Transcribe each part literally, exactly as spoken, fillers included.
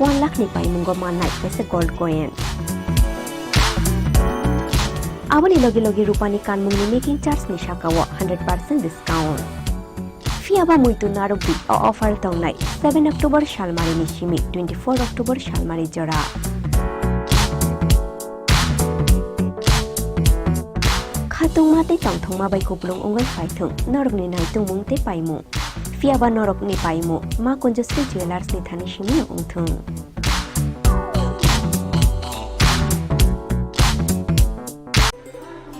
One lakh ni paimungo mannai kaisa gold coin. Aboni logi logi rupani kanmungni making charge ni sakao hundred percent discount. Phiyaba muitu narwkdi, o offer tongnai seven October salmari ni simi twenty-four October salmari jora. Khatungma tei tongthokma bai kupulung wngwi phaithwng norokni naitungmung tei paimung. Phiyaba norokni paimung Ma Kanjasri Jewellers ni thani simi wngthwng.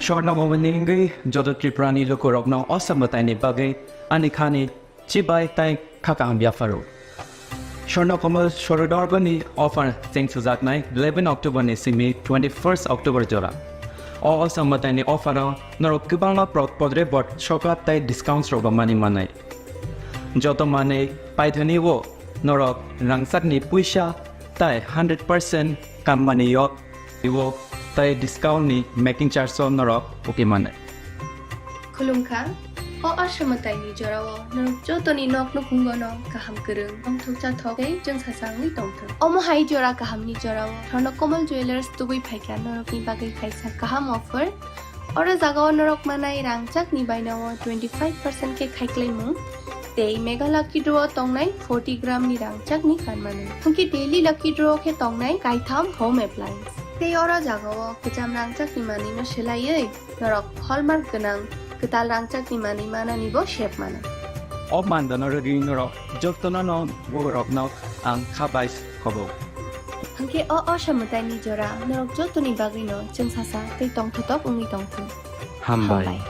Swarna Bhavan ni wngwi joto Tripura ni lukurokno o samwtaini bagwi ani khani chibai tei kha kaham yapharo. Swarna Kamal Swarodorba ni offer cheng sujaknai eleven October ni simi twenty-first October jora. O samwtaini offer o norok kwbangma pro-, podre bot sokat tei discounts rok bo mani manai. Joto manwi paithani o norok rangchakni puisa tei hundred percent kammani yok o tei discount ni making charge o norok pokimani. Khulumkha, o asamwtaini jorao norok jotoni nok nukhungono kaham kwrwng, tongthokcha thok tei chwngsachangwi tongthok. Omo hai jora kahamni jorao Swarna Kamal Jewellers tubui phaikha norokni bagwi kaisa kaham offer. Oro jagao norok manai rangchakni bainao twenty-five percent khe khaiklaimung tei Mega Lucky Draw o tongnai forty gram ni rangchakni kanmani. Hwnkhe Daily Lucky Draw khe tongnai kaitham home appliance. Tei oro jagao kwcham rangchakni manwino swlaiwi norok hallmark gwnang kwtal rangchakni manwi manani bo sep mano. O mandano rwgwi norok jotono no borokno ang kha bai khobo. Hwnkhe o asamwtaini jora norok jotoni bagwino chwngsasa tei tongthotok wngwi tongthung. Hambai. Hambai.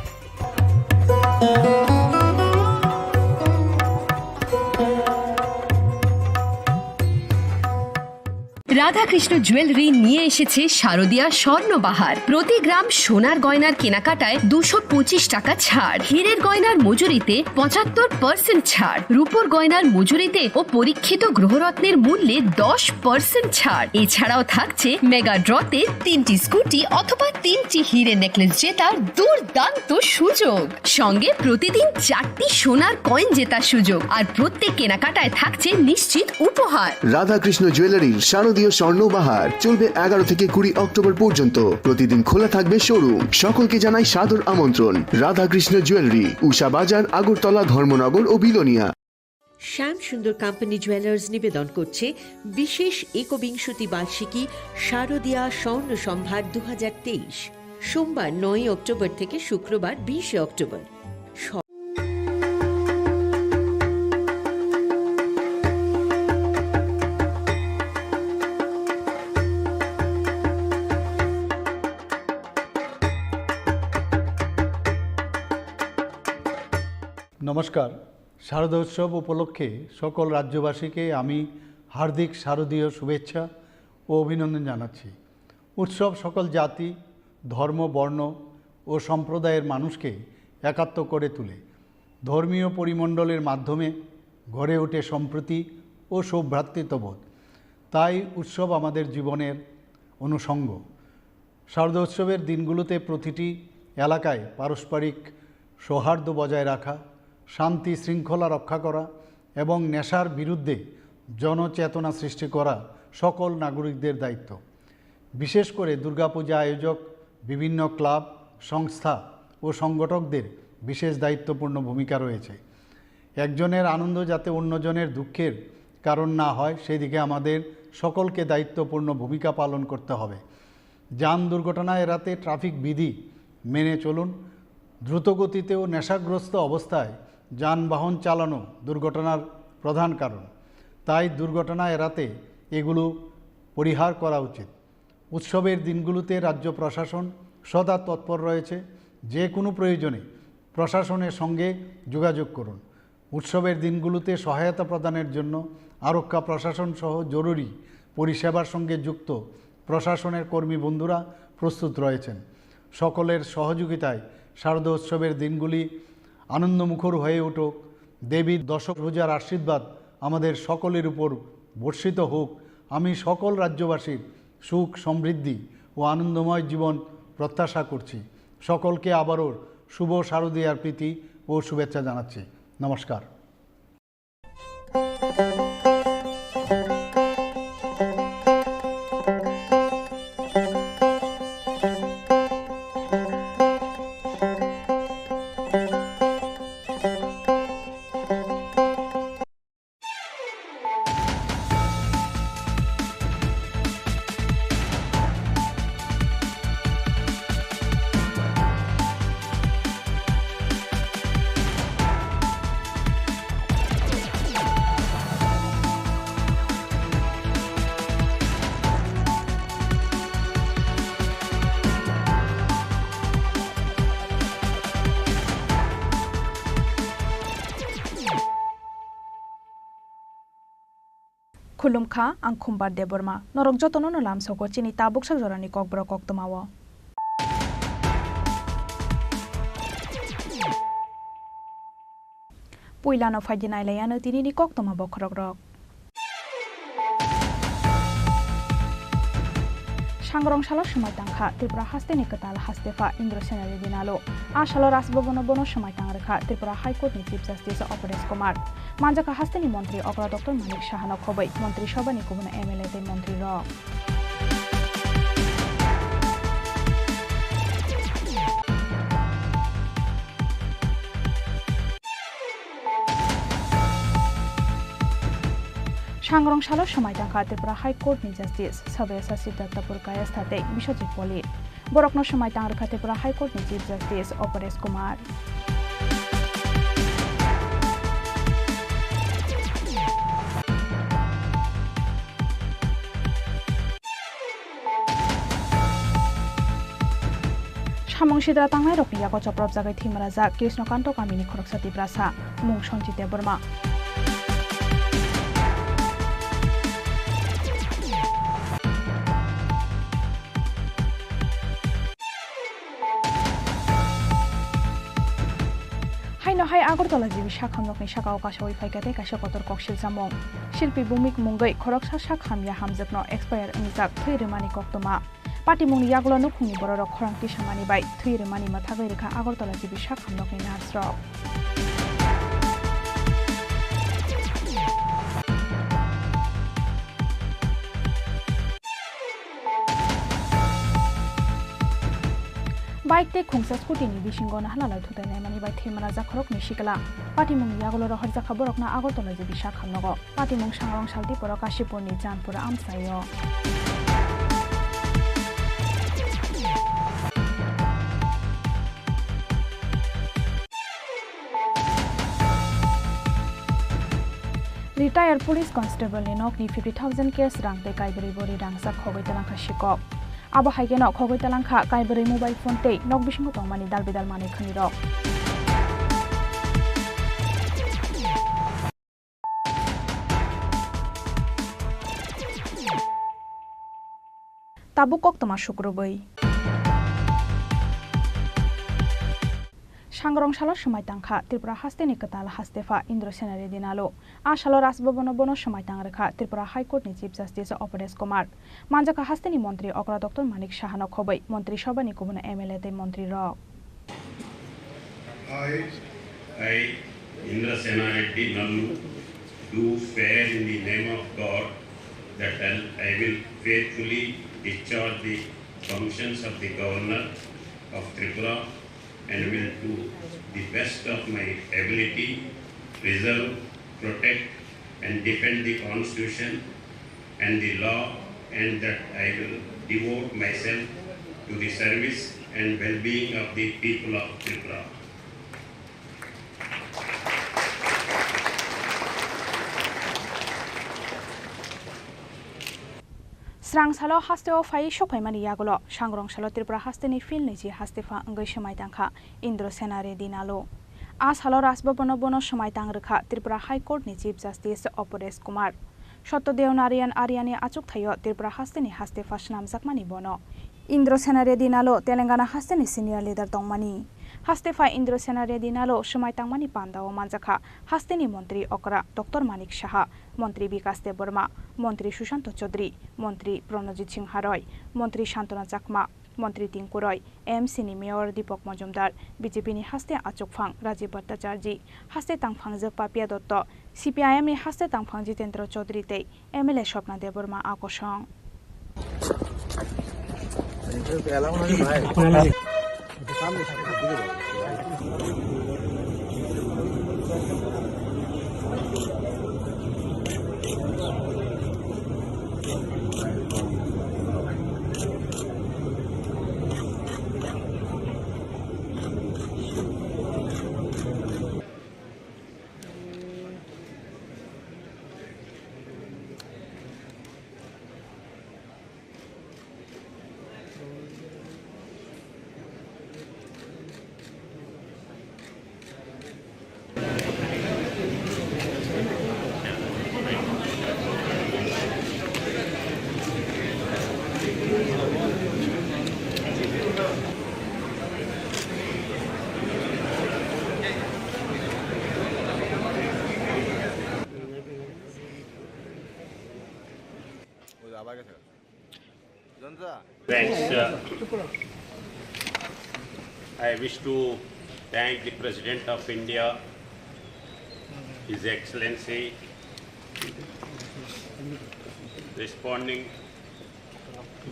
Radhakrishna jewellery নিয়ে এসেছে শারদিয়া স্বর্ণবাহার। প্রতি গ্রাম সোনার গয়নার কেনাকাটায় দুশো পঁচিশ টাকা ছাড়, হীরের গয়নার মজুরিতে পঁচাত্তর পার্সেন্ট ছাড়, রূপোর গয়নার মজুরিতে ও পরীক্ষিত গ্রহরত্নের মূল্যে দশ পার্সেন্ট ছাড়। এছাড়াও থাকছে মেগা ড্রতে তিনটি স্কুটি অথবা তিনটি হীরে নেকলেস জেতার দুর্দান্ত সুযোগ। সঙ্গে প্রতিদিন চারটি সোনার কয়েন জেতার সুযোগ, আর প্রত্যেক কেনাকাটায় থাকছে নিশ্চিত উপহার। রাধাকৃষ্ণ জুয়েলারির শারদীয় স্বর্ণ বাহার চলবে এগারো থেকে কুড়ি অক্টোবর পর্যন্ত। প্রতিদিন খোলা থাকবে শোরুম। সকলকে জানাই সাদর আমন্ত্রণ। রাধাকৃষ্ণ জুয়েলারি, উষা বাজার, আগরতলা, ধর্মনগর ও বিলোনিয়া। শ্যাম সুন্দর কোম্পানি জুয়েলার্স নিবেদন করছে বিশেষ একবিংশতি বার্ষিকী শারদীয়া স্বর্ণ সম্ভার দু হাজার তেইশ, সোমবার নয়ই অক্টোবর থেকে শুক্রবার বিশে অক্টোবর। স- নমস্কার। শারদোৎসব উপলক্ষে সকল রাজ্যবাসীকে আমি হার্দিক শারদীয় শুভেচ্ছা ও অভিনন্দন জানাচ্ছি। উৎসব সকল জাতি, ধর্ম, বর্ণ ও সম্প্রদায়ের মানুষকে একাত্ম করে তোলে। ধর্মীয় পরিমণ্ডলের মাধ্যমে গড়ে ওঠে সম্প্রীতি ও সৌভ্রাতৃত্ববোধ। তাই উৎসব আমাদের জীবনের অনুষঙ্গ। শারদোৎসবের দিনগুলোতে প্রতিটি এলাকায় পারস্পরিক সৌহার্দ্য বজায় রাখা, শান্তি শৃঙ্খলা রক্ষা করা এবং নেশার বিরুদ্ধে জনচেতনা সৃষ্টি করা সকল নাগরিকদের দায়িত্ব। বিশেষ করে দুর্গাপূজা আয়োজক, বিভিন্ন ক্লাব, সংস্থা ও সংগঠকদের বিশেষ দায়িত্বপূর্ণ ভূমিকা রয়েছে। একজনের আনন্দ যাতে অন্যজনের দুঃখের কারণ না হয়, সেই দিকে আমাদের সকলকে দায়িত্বপূর্ণ ভূমিকা পালন করতে হবে। যান দুর্ঘটনা এড়াতে ট্রাফিক বিধি মেনে চলুন। দ্রুতগতিতে ও নেশাগ্রস্ত অবস্থায় যানবাহন চালানো দুর্ঘটনার প্রধান কারণ। তাই দুর্ঘটনা এড়াতে এগুলো পরিহার করা উচিত। উৎসবের দিনগুলোতে রাজ্য প্রশাসন সদা তৎপর রয়েছে। যে কোনো প্রয়োজনে প্রশাসনের সঙ্গে যোগাযোগ করুন। উৎসবের দিনগুলোতে সহায়তা প্রদানের জন্য আরক্ষা প্রশাসন সহ জরুরি পরিষেবার সঙ্গে যুক্ত প্রশাসনের কর্মী বন্ধুরা প্রস্তুত রয়েছেন। সকলের সহযোগিতায় শারদোৎসবের দিনগুলি আনন্দমুখর হয়ে উঠুক। দেবীর দশভুজার আশীর্বাদ আমাদের সকলের উপর বর্ষিত হোক। আমি সকল রাজ্যবাসীর সুখ, সমৃদ্ধি ও আনন্দময় জীবন প্রত্যাশা করছি। সকলকে আবারও শুভ শারদীয়ার প্রীতি ও শুভেচ্ছা জানাচ্ছি। নমস্কার। Khulumkha, ang Khumbar Debbarma. Norok jotono no lamsogo chini tabuk sak jorani kokborok koktwmao. Puilano phaidi nailaiano tinini koktwma bokhorokrok. Sangrong salo swmai tangkha Tripura hasteni kwtal hastepha Indrasena Reddy Nalo. A salo Raj Bhavan-o bono swmai tang rwkha Tripura High Court ni Chief Justice Aparesh Kumar. Manjakha hasteni montri okra Doctor Manik Sahano khobwi montri sobhani kubun M L A tei montrirok. Sangrong salo swmai tangkha Tripura High Court ni Justice Sabyasachi Dattapur Kayastha tei Biswajit Polit. Borokno swmai tang rwkha Tripura High Court ni Chief Justice Aparesh Kumar. Samung sidra tangnairokni yago chopropjagwi thwimarajak Krishnokanta kamini khoroksa Tiprasa, mung Sanjit Debbarma. Haino hai Agartala G B sak hamnokni sakao kasaui phaikha tei kaisa kotor kok silchamung. Shilpi Bhumik mungwi khoroksa sak hamya hamjakno expire wngjak thwi rwmani koktwma. Patimungni yagulo nukhungni bororok khorang tisamani bai thwi rwmani mwthagwi rwkha Agartala G B sak hamnokni nurse rok. Bike tei khungsa scooty ni bisingo nahalalai thutai naimani bai thwimana jakhorokni sikla. Patimungni yagulo rohorjakha borokno Agartala G B sak hamnogo. Patimung sangrong saldi borok Kashipurni Janpur amchaio. Retired police constable ni nokni fifty thousand cash rang tei kaibrwi bori rangchak khogwi talangkha sikok. Abo hai kheno khogwi talangkha kaibrwi mobile phone tei nok bisingo tongmani dal bidal manwi khwnirok. Tabuk koktwma sukrubwi. Sangrong salo swmai tangkha Tripura hasteni kwtal hastepha Indrasena Reddy Nalo. A salo Raj Bhavan-o bono swmai tang rwkha Tripura High Court ni Chief Justice Aparesh Kumar. Manjakha hasteni montri okra Doctor Manik Sahano khobwi montri sobhani kubun M L A tei montrirok. I, I, Indrasena Reddy Nallu, do swear in the name of God that I'll, I will faithfully discharge the functions of the Governor of Tripura and will, to the best of my ability, preserve, protect, and defend the Constitution and the law, and that I will devote myself to the service and well-being of the people of Tripura. Srang salo hasteo phai sokphaimani yagulo, sangrong salo Tripura hasteni field ni ji hastepha wngwi swmai tangkha Indrasena Reddy Nalo. A salo Raj Bhavan-o bono swmai tang rwkha Tripura High Court ni Chief Justice Aparesh Kumar. Satya Dev Narayan Aryani achukthaio Tripura hasteni hastepha swnamjakmani bono. Indrasena Reddy Nalo Telangana hasteni senior leader tongmani. Hastepha Indrasena Reddy Nalo swmai tangmani pandao manjakha hasteni montri okra Doctor Manik Saha, montri Bikas Debbarma, montri Sushanta Chaudhary, montri Pranajit Singha Roy, montri Santana Chakma, montri Tinku Roy, M C ni mayor Deepak Majumdar, B J P ni haste achukphang Rajiv Bhattacharjee, haste tangphangjak Papia Dotto, C P I M ni haste tangphang Jitendra Chaudhary tei M L A Swapna Debbarma a kosong. Friends, uh, I wish to thank the President of India, His Excellency, responding,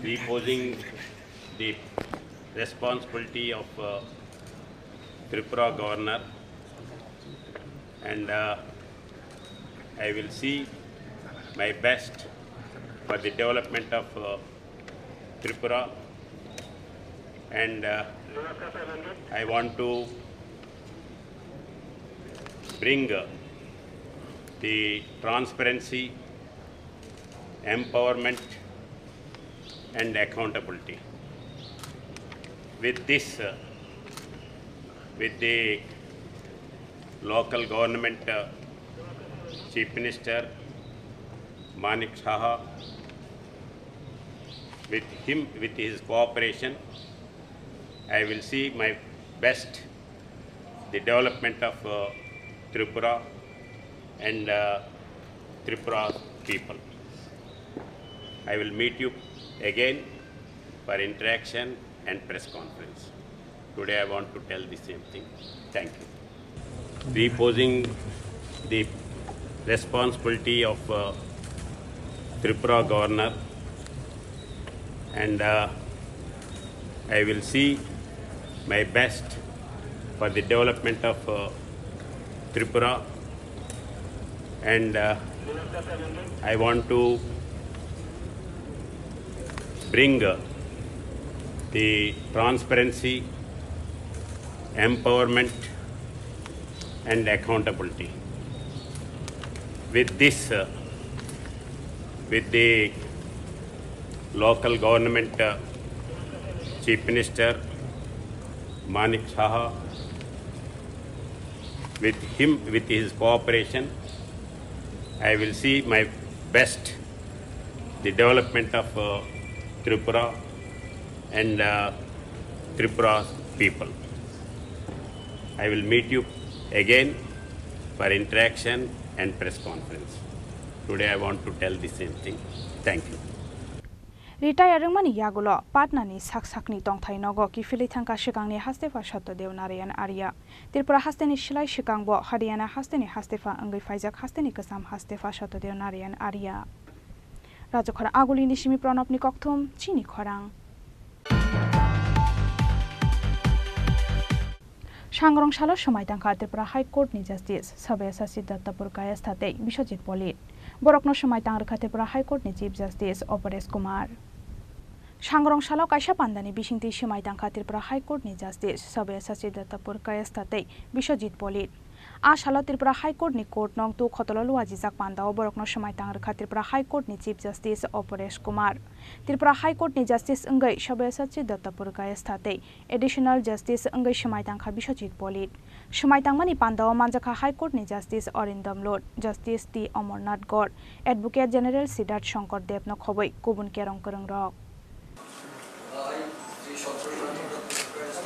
reposing the responsibility of, uh, Tripura Governor, and, uh, I will see my best for the development of, uh, Tripura, and, uh, I want to bring, uh, the transparency, empowerment, and accountability. With this, uh, with the local government, uh, Chief Minister Manik Saha, with him, with his cooperation, I will see my best the development of, uh, Tripura and, uh, Tripura people. I will meet you again for interaction and press conference. Today I want to tell the same thing. Thank you. Reposing the responsibility of, uh, Tripura Governor, and, uh, I will see my best for the development of, uh, Tripura, and, uh, I want to bring, uh, the transparency, empowerment, and accountability. With this, uh, with the local government, uh, Chief Minister Manik Saha, with him, with his cooperation, I will see my best the development of, uh, Tripura and, uh, Tripura people. I will meet you again for interaction and press conference. Today I want to tell the same thing. Thank you. Retire wngmani yagulo Patna ni sak sakni tongthai nogo kiphilwi thangkha swkangni hastepha Satyadev Narayan Arya. Tripura hasteni silai swkangbo Haryana hasteni hastepha wngwi phaijak hasteni kwcham hastepha Satyadev Narayan Arya. Rajakhor Agulini simi Pranabni kokthum chini khorang. Sangrong salo swmai tangkha Tripura High Court ni Justice Sabyasachi Dattapur Kayastha tei Biswajit Polit. Borokno swmai tang rwkha Tripura High Court ni Chief Justice Aparesh Kumar. Sangrong salo kaisa pandani bisingtwi swmai tangkha Tripura High Court ni Justice Sabyasachi Dattapur Kayastha tei Biswajit Polit. A salo Tripura High Court ni court nong two khotolo luajijak pandao borokno swmai tang rwkha Tripura High Court ni Chief Justice Aparesh Kumar. Tripura High Court ni Justice wngwi Sabyasachi Dattapur Kayastha tei Additional Justice wngwi swmai tangkha Biswajit Polit. Swmai tangmani pandao manjakha High Court ni Justice Arindam Lod, Justice T Amarnath Gaur, Advocate General Siddharth Shankar Deb no khobwi kubun kerong kwrwngrok. I, Sri Shankar Prasad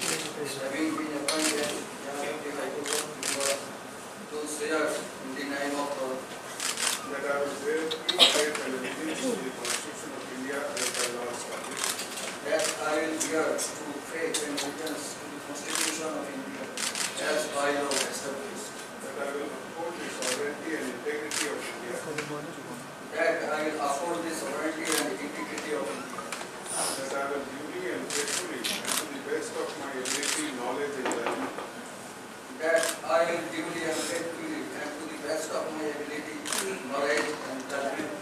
Prakash, having been appointed Judge of the High Court of Tripura, do swear in the name of God that I will bear true faith and allegiance to the Constitution of India as the law establishes. That I will bear true faith and allegiance to the Constitution of India as by law established. That I will uphold the sovereignty and integrity of India. That I will uphold the sovereignty and integrity of India. That I will duly and faithfully and to the best of my ability, knowledge and judgment. That I will duly and faithfully and to the best of my ability, knowledge and judgment.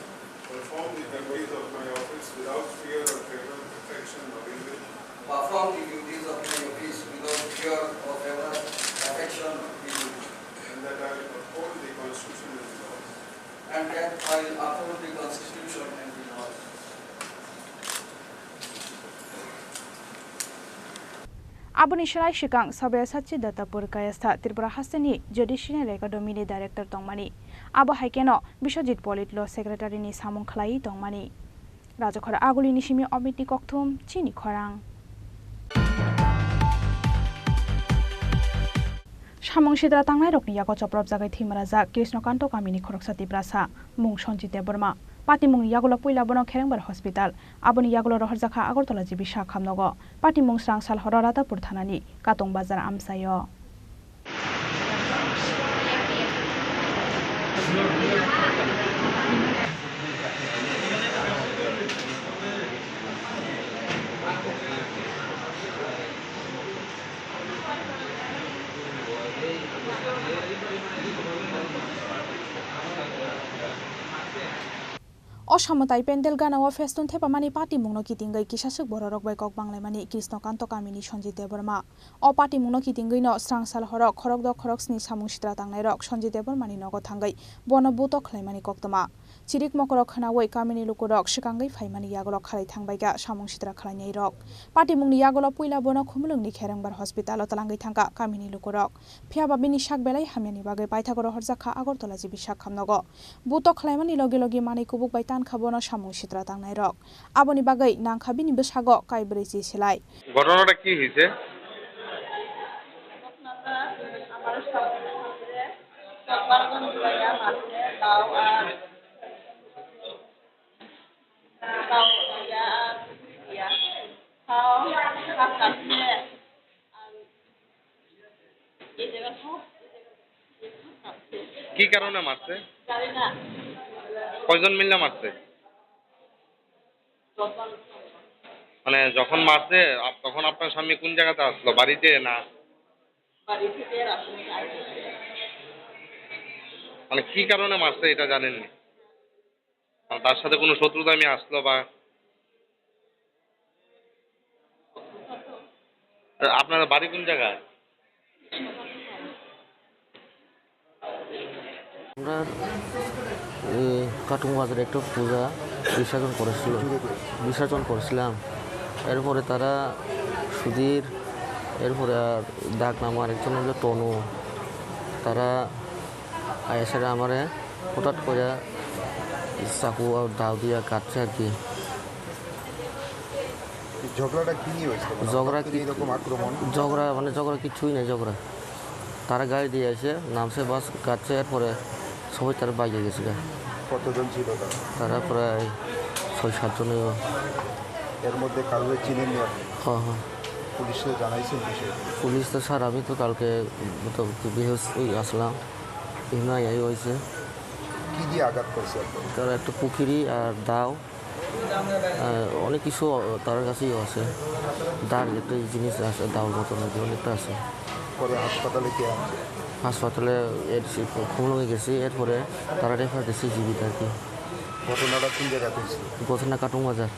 Perform the duties of my office without fear or favor, affection or ill will. Perform the duties of my office without fear or favor, affection or ill will. And that I will uphold the Constitution and laws. And that I will uphold the Constitution and the laws. Aboni swrai swkang Sabyasachi Dattapur Kayastha Tripura hasteni Judicial Academy ni Director tongmani. Abo hai kheno Biswajit Polit Law Secretary ni samung khlaiwi tongmani. Rajakhor Agulini simi Amit ni kokthum chini khorang. Samung sidra tangnairokni yago chopropjagwi thwimarajak Krishnokanta kamini khoroksa Tiprasa, mung Sanjit Debbarma. Patimungni yagulo puila bono Kherengbar Hospital, aboni yagulo rohorjakha Agartala G B sak hamnogo. Patimung srang sal horo Radhapur thanani Katong Bazar amchaio. O samwtai pendel gana-o festoon thepamani patimungno kitingwi kisaswk bororok bai kok banglaimani Krishnakanto kamini Sanjit Debbarma. O patimungno kitingwino srang sal horo khorokdok khoroksni samung sitra tangnairok Sanjit Debbarmani nogo thangwi bono buto khlaimani koktwma. Chirik mokorok khwnawi kamini lukurok swkangwi phaimani yagulo khalai thangbaikha samung sitra khlainairok. Patimungni yagulo puila bono Khumulwngni Kherengbar hospitalo twlangwi thangkha kamini lukurok. Phiyaba bini sak belai hamyani bagwi paithago rohorjakha Agartala G B sak hamnogo. Buto khlaimani logi logi manwi kubuk bai tankha bono samung sitra tangnairok. Aboni bagwi nangkha bini bwsago kaibrwi chi silai. ঘটনাটা কি হয়েছে? ঘটনাটা আমার সামনে ছেলে চকবারগঞ্জ যাইয়া মারছে, তাও আর তাও ইয়া আর ইয়া, তাও হাত কাটছে, আর এই জায়গা সব, এই জায়গা সব কাটছে। কি কারণে মারছে? জানি না। কয়জন মিলে মারছে? মানে যখন মারছে, আপ-, তখন আপনার স্বামী কোন জায়গাতে আসলো? বাড়িতে না? বাড়ি থেকে রাখুন। মানে কি কারণে মারছে এটা জানেননি? মানে তার সাথে কোনো শত্রুতা আমি আসলো বা? আর আপনার বাড়ি কোন জায়গায়? আমরা, এ, কাটুং বাজারে একটা পূজা বিসর্জন করেছিল, বিসর্জন করেছিলাম। এরপরে তারা সুধীর, এরপরে আর ডাক নাম আরেকজন হলো তনু, তারা আইসা আমারে হঠাৎ করে চাকু আর দাও দিয়া কাটছে আর কি। ঝগড়াটা কি নিয়ে হয়েছিল? মানে ঝগড়া হঠাৎ করে কি, এরকম আক্রমণ? ঝগড়া মানে ঝগড়া কিচ্ছুই নাই, ঝগড়া। তারা গাড়ি দিয়ে এসে নামছে, বাস কাটছে, এরপরে সবাই তারা বাইকে গেছে গা। কতজন ছিল তারা? তারা প্রায় ছয় সাতজন হইব। এর মধ্যে কারোর চিনেননি আপনি? হ্যাঁ, হ্যাঁ। পুলিশে জানাইছেন বিষয়টা? পুলিশ তো স্যার, আমি তো কালকে তো বেহুশ হয়ে আসলাম, এখানে আইয়াই হয়েছে। কি দিয়ে আঘাত করছে আপনাকে? তারা একটা পুকুরি আর দাও, আহ, অনেক কিছু তার কাছেই আছে, দার একটা জিনিস আছে, দাওর মতন আর কি, অনেকটা আছে। পরে হাসপাতালে কে আনছে? হাসপাতালে এর সে খুলনায় গেছি, এরপরে তারা রেফার দিচ্ছে জিবিতে আর কি। ঘটনাটা কোন জায়গাতে হয়েছিল? ঘটনা কাটুং বাজার।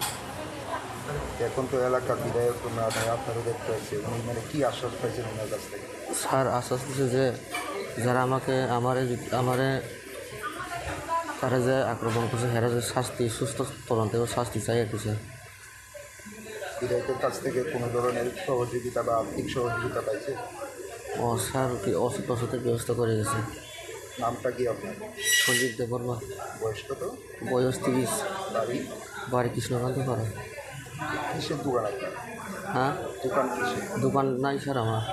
এখন তো এলাকার বিধায়ক না, আপনারা দেখতে পাচ্ছি, উনি মানে কি আশ্বাস পাইছেন ওনার কাছ থেকে? স্যার আশ্বাস দিছে যে যারা আমাকে, আমারে, আমারে, তারা যে আক্রমণ করছে, হেরা যে শাস্তি, সুস্থ তদন্তে শাস্তি চাই আর কি স্যার। বিধায়কের কাছ থেকে কোনো ধরনের সহযোগিতা বা আর্থিক সহযোগিতা পাইছে? ও স্যার, কি ওষুধ টষুধের ব্যবস্থা করে গেছে। নামটা কি আপনার? সঞ্জিত দেববর্মা। বয়স কত? বয়স তিরিশ। বাড়ি? বাড়ি কৃষ্ণকান্ত পাড়া। কিসের দোকান আপনার? হ্যাঁ? দোকান কিসের? দোকান নাই স্যার আমার।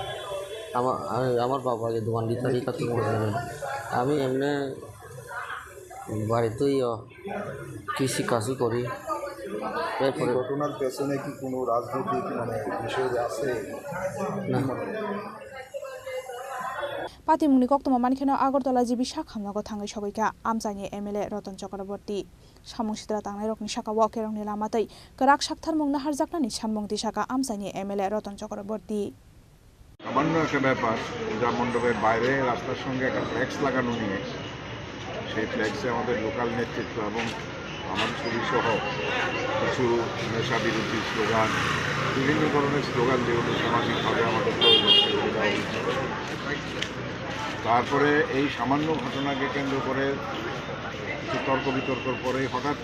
আমার, আমি, আমার বাবা আগে দোকান দিত, এমনিতে রিক্সা কি করে? আমি এমনি বাড়িতেই, আহ, কৃষি কাজই করি। এই এরপরে ঘটনার পেছনে কি কোনো রাজনৈতিক মানে বিষয় আছে? না। কি মনে হয়? Patimungni koktwma mankheno Agartala G B sak hamnogo thangwi sogwikha amchaini M L A Ratan Chakraborty. Samung sitra tangnairokni sakao kerongni lama tei kwrak saktharmung naharjaknani sanmung tisakha amchaini M L A Ratan Chakraborty. সামান্য একটা ব্যাপার, পূজা মণ্ডপের বাইরে রাস্তার সঙ্গে একটা ফ্লেক্স লাগানো নিয়ে, সেই ফ্লেক্সে আমাদের লোকাল নেতৃত্ব এবং আমার ছবি সহ কিছু নেশা বিরোধী স্লোগান, বিভিন্ন ধরনের স্লোগান, যেগুলো সামাজিকভাবে আমাদের প্রয়োজন, সেগুলো দেওয়া হচ্ছে। তারপরে এই সামান্য ঘটনাকে কেন্দ্র করে কিছু তর্ক বিতর্কর পরেই হঠাৎ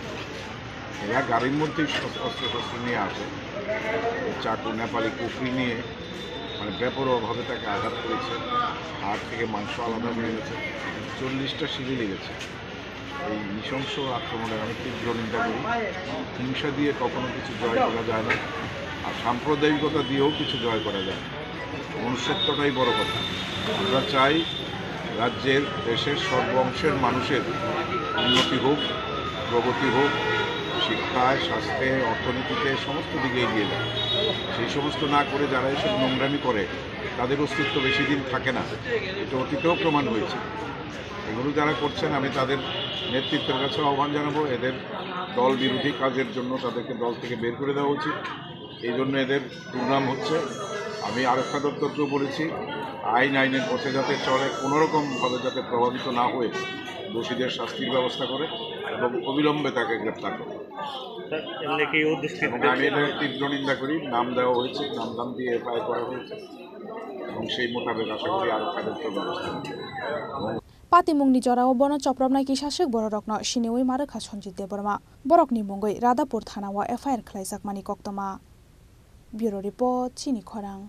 এরা গাড়ির মধ্যেই অস্ত্র, অস্ত্রশস্ত্র নিয়ে আসে। চাকু, নেপালি কুফরি নিয়ে, মানে, বেপরোয়াভাবে তাকে আঘাত করেছে। হাড় থেকে মাংস আলাদা হয়ে গেছে, চল্লিশটা সিঁড়ি লেগেছে। এই নৃশংস আক্রমণের আমি তীব্র নিন্দা করি। হিংসা দিয়ে কখনো কিছু জয় করা যায় না, আর সাম্প্রদায়িকতা দিয়েও কিছু জয় করা যায় না। মনুষ্যত্বটাই বড় কথা। আমরা চাই রাজ্যের, দেশের সর্ব অংশের মানুষের উন্নতি হোক, অগ্রগতি হোক, শিক্ষায়, স্বাস্থ্যে, অর্থনীতিতে সমস্ত দিকে এগিয়ে যাক। সেই সমস্ত না করে যারা এসব নোংরামি করে, তাদের অস্তিত্ব বেশি দিন থাকে না। এটা অতীতেও প্রমাণ হয়েছে। এগুলো যারা করছেন, আমি তাদের নেতৃত্বের কাছে আহ্বান জানাবো, এদের দল বিরোধী কাজের জন্য তাদেরকে দল থেকে বের করে দেওয়া উচিত। এই জন্য এদের দুর্নাম হচ্ছে। আমি আরক্ষা দপ্তরকেও বলেছি, আইন আইনের পথে যাতে চলে, কোনো রকমভাবে যাতে প্রভাবিত না হয়ে দোষীদের শাস্তির ব্যবস্থা করে এবং অবিলম্বে তাকে গ্রেপ্তার করে। স্যার, এমনি কি ও দুষ্কৃতী এবং আমি এটা তীব্র নিন্দা করি। নাম দেওয়া হয়েছে, নাম ধাম দিয়ে এফআইআর করা হয়েছে এবং সেই মোতাবেক আশা করি আরক্ষা দপ্তর ব্যবস্থা নেবে। Patimungni jorao bono chopropnai kisaswk bororokno siniwi ma rwkha Sanjit Debbarma. Borokni mungwi Radhapur thanao F I R khlaijakmani koktwma. Bureau Report, Chini Khorang.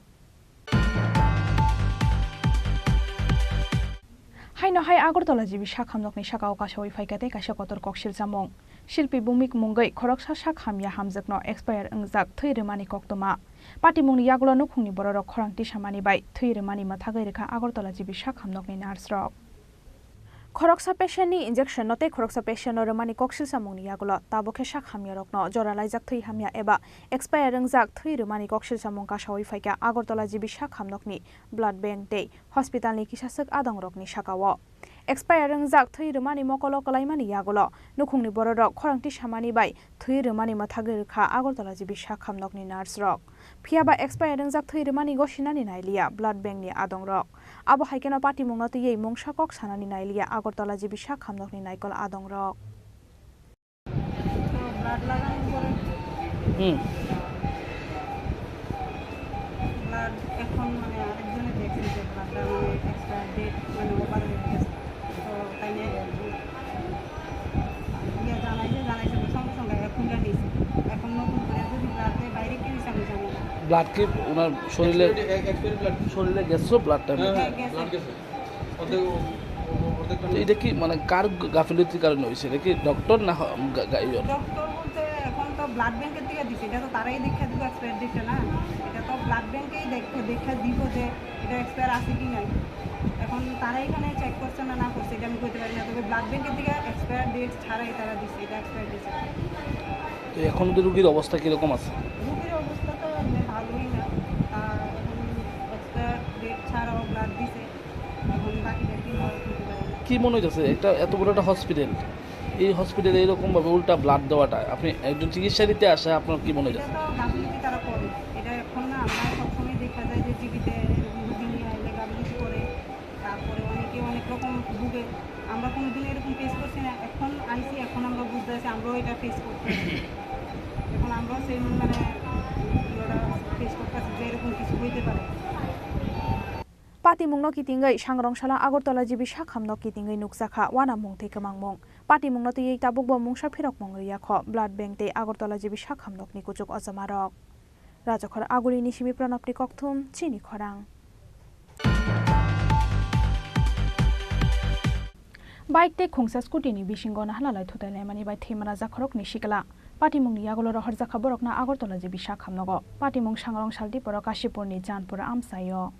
Haino hai Agartala G B sak hamnokni sakao kasawi phaikha tei kaisa kotor koksil chamung. Shilpi Bhumik mungwi khoroksa sak hamya hamjwkno expire wngjak thwi rwmani koktwma. Patimungni yagulo nukhungni bororok khorang tisamani bai thwi rwmani mwthagwi rwkha Agartala G B sak hamnokni nurse rok. Khoroksa patient ni injection no tei khoroksa patient no rwmani koksil chamungni yagulo tabuk khe sak hamya rokno jora laijak thwi hamya eba expire wngjak thwi rwmani koksil chamung kasawi phaikha Agartala G B sak hamnokni blood bank tei hospital ni kisaswk adong rokni sakao. Expire wngjak thwi rwmani mokolo kwlaimani yagulo nukhungni bororok khorang tisamani bai thwi rwmani mwthagwi rwkha Agartala G B sak hamnokni nurse rok. Phiya ba expire wngjak thwi rwmani gosinani nailiya blood bank ni adong rok. Abo hai kheno patimungno twiwi mungsa kok sanani nailiya Agartala G B sak hamnokni naikol adong rok. তো ব্লাড লাগানোর পরে হুম। ব্লাড এখন মানে আরেকজনে দেখছে যে ব্লাডটা মানে এক্সপায়ার ডেট মানে ওভার হয়ে গেছে। তো তাই নিয়ে ইয়ে জানাইছে, জানাইছে তো সঙ্গে সঙ্গে এখন জানিয়েছে। এখন নতুন করে যদি ব্লাড দেয় বাইরে কি হয়েছে আমি জানি না। ব্লাড কি ওনার শরীরে, এক্সপায়ারি, এক্সপায়ারি ব্লাড। শরীরে গেছিল ব্লাডটা? হ্যাঁ, হ্যাঁ, হ্যাঁ, গেছে। ব্লাড গেছে। অর্ধেক, অর্ধেকটা তো এটা কি মানে কার গাফিলতির কারণে হয়েছে? এটা কি ডক্টর না হ-, গা-, গা-, ইয়ে? ডক্টর বলতে এখন তো ব্লাড ব্যাংকের থেকে দিছে, এটা তো তারাই দেখে দিবে এক্সপায়ার ডেটটা না, এটা তো ব্লাড ব্যাংকেই দেখে, দেখে দিব যে এটা এক্সপায়ার আছে কি নাই। এখন তারা এখানে চেক করছে না, না করছে, এটা আমি বলতে পারি না, তবে ব্লাড ব্যাংকের থেকে এক্সপায়ার ডেট ছাড়াই তারা দিছে, এটা এক্সপায়ার ডেট। তো এখন তো রুগীর অবস্থা কিরকম আছে? রুগীর অবস্থা তো এমনি ভালোই না, তা এখন এক্সপায়ার ডেট ছাড়াও ব্লাড দিছে। এখন বাকি দেখি হয় কি করে। কি মনে হইতেছে, একটা এত বড় একটা হসপিটাল, এই হসপিটালে এরকম ভাবে উল্টা ব্লাড দেওয়াটা, আপনি একজন চিকিৎসা নিতে আসে, আপনার কি মনে হইতেছে? এটা তো গাফিলতি তারা করে, এটা এখন না, আমরা সবসময় দেখা যায় যে টিভিতে রুগী নিয়ে আইলে গাফিলতি করে, তারপরে অনেকে অনেক রকম ভুগে। আমরা কোনোদিন এরকম ফেস করছি না, এখন আইছি, এখন আমরা বুঝতে আছি, আমরাও এটা ফেস করতেছি। এখন আমরাও সেম মানে ইয়েটা ফেস করতেছি যে এরকম কিছু হইতে পারে। Patimungno kitingwi Sangrong sala Agartala G B sak hamnok kitingwi nukjakha uanamung tei kwmangmung. Patimungno twiwi tabukbo mungsa phirokmung rwya kho Blood Bank tei Agartala G B sak hamnokni kuchuk ojamarok. Rajakhor Agulini simi Pranobni kokthum, Chini Khorang. Bike tei khungsa scooty ni bisingo nahalalai thutai laimani bai thwimana jakhorokni sikla. Patimungni yagulo rohorjakha borokno Agartala G B sak hamnogo. Patimung Sangrong Saltiporo Kashipurni Janpur amchaio.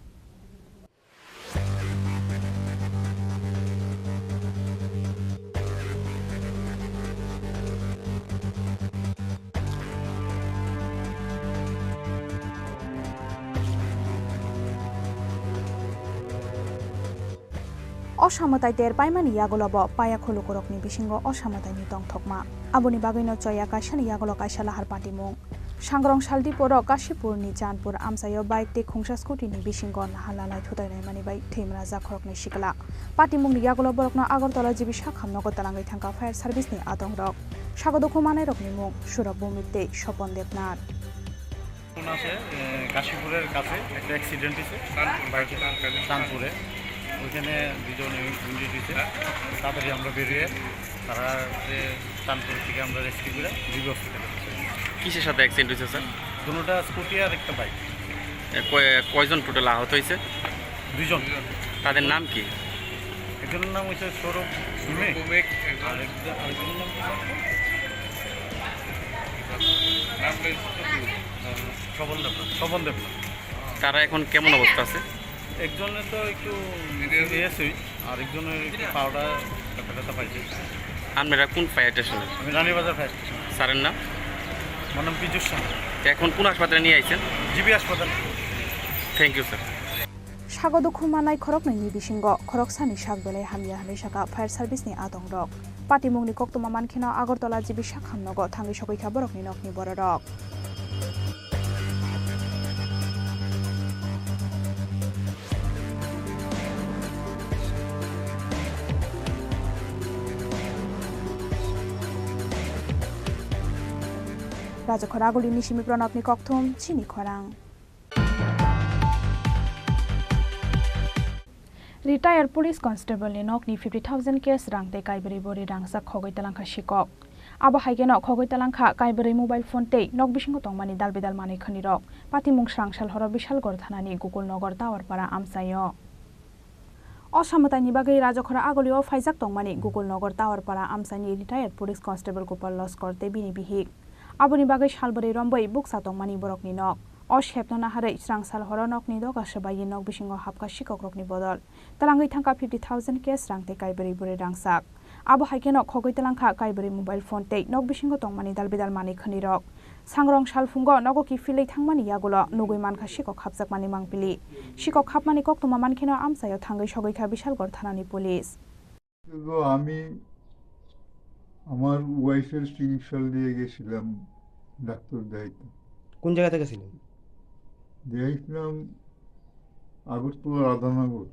O samwtai ter paimani yagulo bo paya khulukurokni bisingo o samwtaini tongthokma. Aboni bagwino choya kaisani yagulo kaisa lahar patimung. Sangrong Saltiporo Kashipurni Janpur amchaio bike tei khungsa scooty ni bisingo nahalalai thutai laimani bai thwimana jakhorokni sikla. Patimungni yagulo borokno Agartala G B sak hamnogo twlangwi thangkha fire service ni adongrok. Sago dukhu manairokni mung Surab Bhumik tei Sopon Debnath. আছে, এ, কাশীপুরের কাছে একটা অ্যাক্সিডেন্ট হয়েছে বাইকে, চাঁদপুরে। ওইখানে দুজন ইঞ্জুরি হয়েছে। তাড়াতাড়ি আমরা বেরিয়ে তারা যে চাঁদপুর থেকে আমরা রেস্কিউ করে জিবি হসপিটালে পৌঁছে দিয়েছি। কিসের সাথে অ্যাক্সিডেন্ট হয়েছে, স্যার? দুটোটা স্কুটি আর একটা বাইক। এ, কয়-, কয়জন টোটাল আহত হয়েছে? দুইজন। তাদের নাম কি? একজনের নাম হচ্ছে সৌরভ ভৌমিক। ভৌমিক, একজন। আর একজন, আরেকজনের নাম কি? নাম নেই। স্বপন দেবনাথ। স্বপন দেবনাথ। তারা এখন কেমন অবস্থা আছে? একজনের তো একটু সিরিয়াস হই, আর একজনের একটু পাওটা ব্যথা ব্যথা পাইছে। আপনারা কোন ফায়ার স্টেশনে? আমি রানীবাজার ফায়ার স্টেশন। স্যারের নাম? আমার নাম পীযুষ সাহা। এখন কোন হাসপাতালে নিয়ে আইছেন? জিবি হাসপাতাল। Thank you, sir. Sago dukhu manai khoroknwi ni bisingo khoroksani sak belai hamya hwnwi sakha fire service ni adongrok. Patimungni koktwma mankheno Agartala G B sak hamnogo thangwi sogwi kha borokni nokni bororok. Rajakhor Aguli ni simi Pranabni kokthum chini khorang. Retired police constable ni nokni fifty thousand cash rang tei kaibrwi bwrwi rangchak khogwi talangkha sikok. Abo hai kheno khogwi talangkha kaibrwi mobile phone tei nok bisingo tongmani dalbidal manwi khwnirok. Patimung srang sal horo Bishalgarh thanani Gokulnagar Towerpara amchaio. O samwtaini bagwi Rajakhor Agulio phaijak tongmani Gokulnagar Towerpara amchaini retired police constable Gopal Loskor tei bini bihik. Aboni bagwi salbwrwi rombwi bukcha tongmani borokni nok. O sepno naharwi srang sal horo nokni doga swbaiwi nok bisingo hapkha sikokrokni bodol. Talangwi thangkha fifty thousand cash rang tei kaibrwi bwrwi rangchak. Abo hai kheno khogwi talangkha kaibrwi mobile phone tei nok bisingo tongmani dalbidal manwi khwnirok. Sangrong salphungo nogo kiphilwi thangmani yagulo nugwi mankha sikok hapjakmani mangpili. Sikok hapmani koktwma mankheno amchaio thangwi sogwi kha Bishalgarh thanani police. তো আমি আমার ওয়াইফের চিকিৎসা নিয়ে গেছিলাম ডাক্তার দেখাইতে। কোন জায়গা থেকে ছিলেন? দেখাইছিলাম আগরতলা রাধানগর।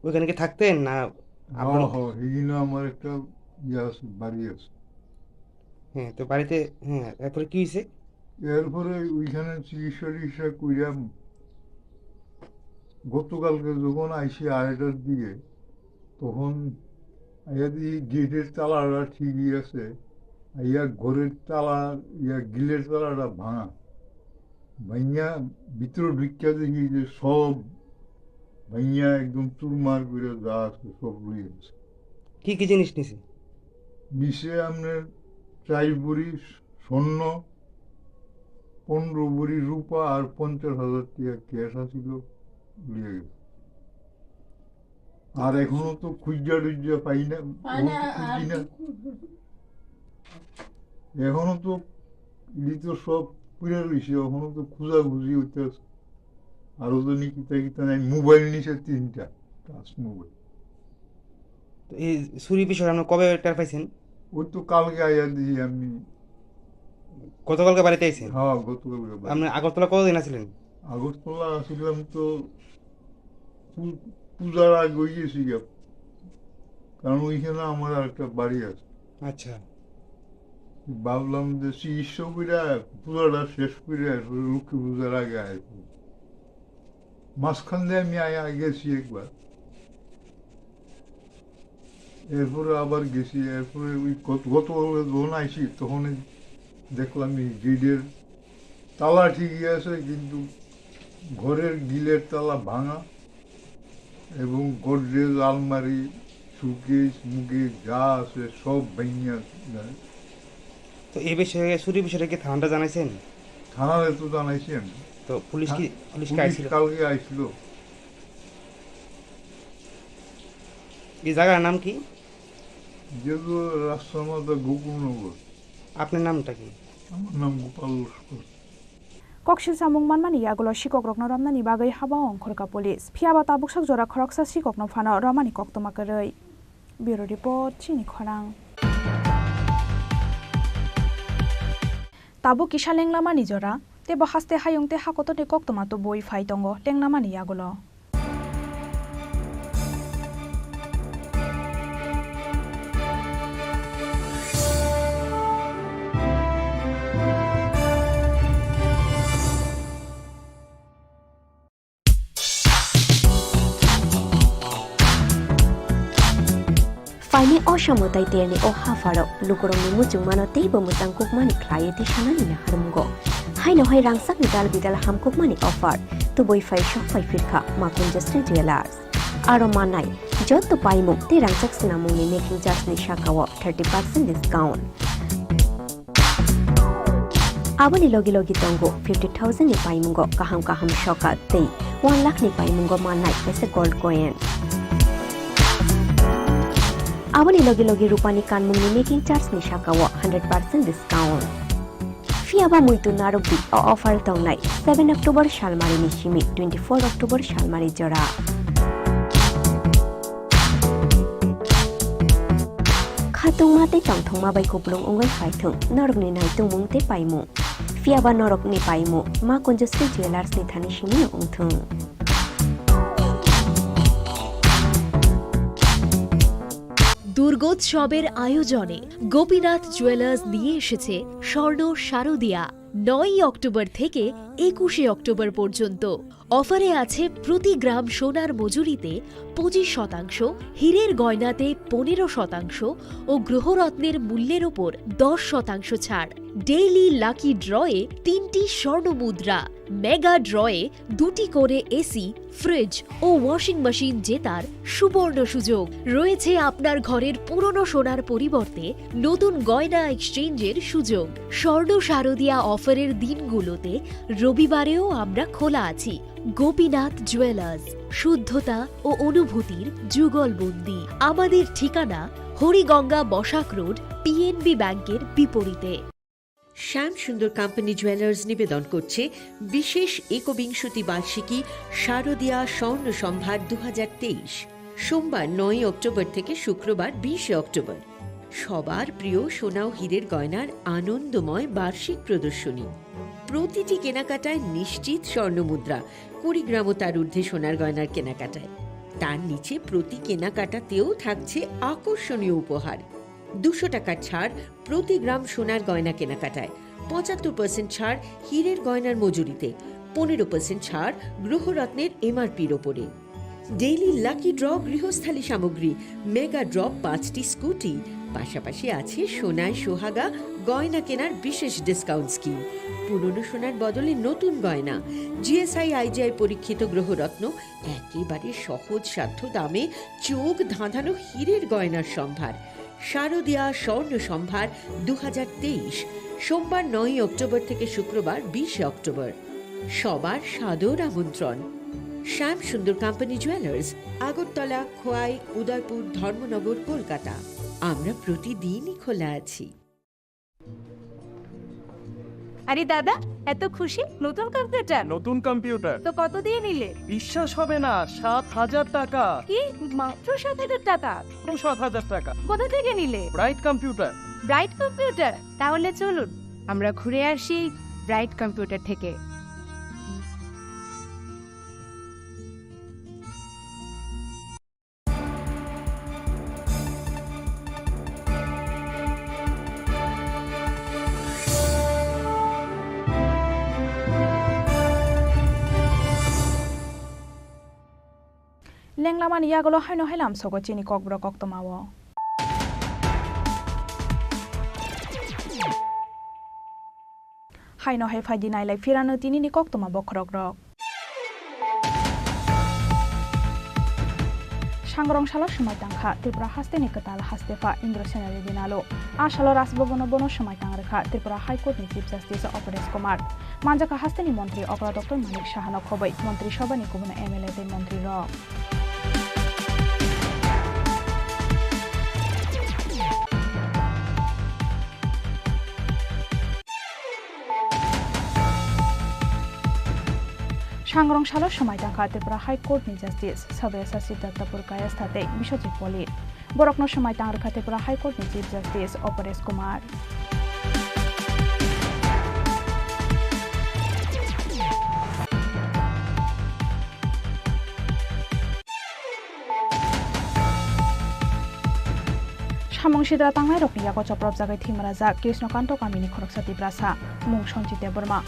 ওইখানে কি থাকতেন না হ্যাঁ, আপনার? হ্যাঁ, এখানে আমার একটা ইয়ে আছে, বাড়ি আছে। হ্যাঁ, তো বাড়িতে, হ্যাঁ, এরপরে কি হয়েছে? এরপরে ওইখানে চিকিৎসা টিকিৎসা করিয়া গতকালকে যখন আইসি আড়াইটার দিকে, তখন আইয়া দেখি গেটের তালাটা ঠিকই আছে, আইয়া ঘরের তালা, ইয়া, গ্রিলের তালাটা ভাঙা। ভাঙিয়া ভিতরে ঢুকিয়া দেখি যে সব ভাঙিয়া একদম চুরমার করে যা আছে সব লইয়া গেছে। কি কি জিনিস নিছে? নিছে আপনার চার ভরি স্বর্ণ, পনেরো ভরি রূপা আর পঞ্চাশ হাজার টাকা ক্যাশ আছিল, লইয়া গেছে। আর এখনো তো খুঁজা টুজা পাই না, পাই না, বলতে খুঁজি আর না। কি খুঁজবো? এখনো তো ইডি তো সব পুড়ে রইছে, এখনো তো খোঁজাখুঁজি হইতেছে। আরো তো নি কিতা কিতা নাই, মোবাইল নিছে তিনটা, টাচ মোবাইল। তো এই চুরি বিষয়ে আপনি কবে টের পাইছেন? ওই তো কালকে আইয়া দিছি আমি। গতকালকে বাড়িতে আইছেন? হ্যাঁ, গতকালকে বাড়ি। আপনি আগরতলা কতদিন আছিলেন? আগরতলা আসলাম তো পু-, পূজার আগে হয়ে গেছি গিয়া, কারণ ওইখানে আমার একটা বাড়ি আছে। আচ্ছা। ভাবলাম যে চিকিৎসা করে পূজাটা শেষ করে লক্ষ্মী পূজার আগে আসবো। মাঝখান দিয়ে আমি আয়া গেছি একবার, এরপরে আবার গেছি, এরপরে ওই গত-, গতকাল যখন আইছি তখনই দেখলাম এই গেটের তালা ঠিকই আছে, কিন্তু ঘরের গ্রিলের তালা ভাঙা এবং গডরেজ, আলমারি, শোকেস, মুকেস যা আছে সব ভাঙিয়া যায়। তো এই বিষয়ে, চুরি বিষয়ে কি থানাটা জানাইছেন? থানারে তো জানাইছি আমি। তো পুলিশ কি, হ্যাঁ, পুলিশ কি পুলিশ আইছিল? কালকে আইছিল। এই জায়গার নাম কি? যেহেতু রাস্তার মধ্যে গোকুলনগর। আপনার নামটা কি? আমার নাম গোপাল Laskar. Koksil samung manmani yagulo sikokrokno romnani bagwi haba ongkhorkha police. Phiyaba tabuksak jora khoroksa sikokno phano romani koktwma kwrwi. Bureau report, chini khorang. Tabuk kisa lenglamani jora, teibo haste hayung tei hakotorni koktwma tubui phai tongo lenglamani yagulo. Phainai o samo tai terni o hapharo lukurokni muchungmano teibo mwchang kukmani khlaiwi tisanani naharmungo. Haino hai rangchakni dal bidal hamkukmani offer tubui phai sok phai phirkha Makunjasri Jewellers. Aro manai jotto paimung tei rangchak swnamungni making charge ni sakao thirty percent discount. Aboni logi logi tongo fifty thousand ni paimungo kaham kaham soka tei one lakh ni paimungo mannai kaisa gold coin. Aboni logi logi rupani kanmungni making charge ni sakao hundred percent discount. Phiya ba muitu narwk di, o offer tongnai seven October salmari ni simi twenty four October salmari jora. Khatungma tei tongthokma bai kupulung wngwi phaithung norokni naitungmung tei paimung. Phiya ba norokni paimung Ma Kanjasri Jewellers ni thani simi wngthung. দুর্গোৎসবের আয়োজনে গোপীনাথ জুয়েলার্স নিয়ে এসেছে স্বর্ণ শারদিয়া। নয়ই অক্টোবর থেকে একুশে অক্টোবর পর্যন্ত অফারে আছে প্রতি গ্রাম সোনার মজুরিতে পঁচিশ শতাংশ, হীরের গয়নাতে পনেরো শতাংশ ও গ্রহরত্নের মূল্যের ওপর দশ শতাংশ ছাড়। ডেইলি লাকি ড্রয়ে তিনটি স্বর্ণ মুদ্রা, মেগা ড্রয়ে দুটি করে এসি, ফ্রিজ ও ওয়াশিং মেশিন জেতার সুবর্ণ সুযোগ। রয়েছে আপনার ঘরের পুরনো সোনার পরিবর্তে নতুন গয়না এক্সচেঞ্জের সুযোগ। স্বর্ণ শারদিয়া অফারের দিনগুলোতে রবিবারেও আমরা খোলা আছি। গোপীনাথ জুয়েলার্স, শুদ্ধতা ও অনুভূতির যুগলবন্দি। আমাদের ঠিকানা হরিগঙ্গা বসাক রোড, পিএনবি ব্যাংকের বিপরীতে। শ্যাম সুন্দর কোম্পানি জুয়েলার্স নিবেদন করছে বিশেষ একবিংশতি বার্ষিকী শারদিয়া স্বর্ণ সম্ভার দু হাজার তেইশ, সোমবার নয়ই অক্টোবর থেকে শুক্রবার বিশে অক্টোবর। সবার প্রিয় সোনা ও হীরের গয়নার আনন্দময় বার্ষিক প্রদর্শনী। প্রতিটি কেনাকাটায় নিশ্চিত স্বর্ণ মুদ্রা, কুড়ি গ্রাম ও তার ঊর্ধ্বে সোনার গয়নার কেনাকাটায়। তার নিচে প্রতি কেনাকাটাতেও থাকছে আকর্ষণীয় উপহার। দুশো টাকার ছাড় প্রতি গ্রাম সোনার গয়না কেনাকাটায়, পঁচাত্তর পার্সেন্ট ছাড় হীরের গয়নার মজুরিতে, পনেরো পার্সেন্ট ছাড় গ্রহরত্নের এমআরপির ওপরে। ডেইলি লাকি ড্র গৃহস্থালী সামগ্রী, মেগা ড্র পাঁচটি স্কুটি, পাশাপাশি আছে সোনায় সোহাগা গয়না কেনার বিশেষ ডিসকাউন্ট স্কিম। পুরনো সোনার বদলে নতুন গয়না, জিএসআই আইজিআই পরীক্ষিত গ্রহরত্ন, একেবারে সহজসাধ্য দামে চোখ ধাঁধানো হীরের গয়নার সম্ভার। শারদিয়া স্বর্ণ সম্ভার দু হাজার তেইশ, সোমবার নয়ই অক্টোবর থেকে শুক্রবার বিশে অক্টোবর। সবার সাদর আমন্ত্রণ। শ্যাম সুন্দর কোম্পানি জুয়েলার্স, আগরতলা, খোয়াই, উদয়পুর, ধর্মনগর, কলকাতা। আমরা প্রতিদিনই খোলা আছি। আরে দাদা, এত খুশি? নতুন কম্পিউটার? নতুন কম্পিউটার। তো কত দিয়ে নিলে? বিশ্বাস হবে না, সাত হাজার টাকা। কি? মাত্র সাত হাজার টাকা? মাত্র সাত হাজার টাকা। কোথা থেকে নিলে? Bright computer. Bright computer? তাহলে চলুন, আমরা ঘুরে আসি ব্রাইট কম্পিউটার থেকে। Lenglamani yagulo haino hai lamsogo chini kokborok koktwmao. Haino hai phaidi nailai phirano tinini koktwma bokhorokrok. Sangrong salo swmai tangkha Tripura hasteni kwtal hastepha Indra Sena Reddy Nalo. A salo Raj Bhavan-o bono swmai tang rwkha Tripura High Court ni Chief Justice Aparesh Kumar. Manjakha hasteni montri okra Doctor Manik Sahano khobwi montri sobhani kubun M L A tei montri rok. Sangrong salo swmai tangkha Tripura High Court ni Justice Sabya Sachi Datta Purkayastha tei Biswajit Palit. Borokno swmai tang rwkha Tripura High Court ni Chief Justice Aparesh Kumar. Samung sidra tangnairokni yago chopropjagwi thwimarajak Krishnokanta kamini khoroksa Tiprasa, mung Sanjit Debbarma.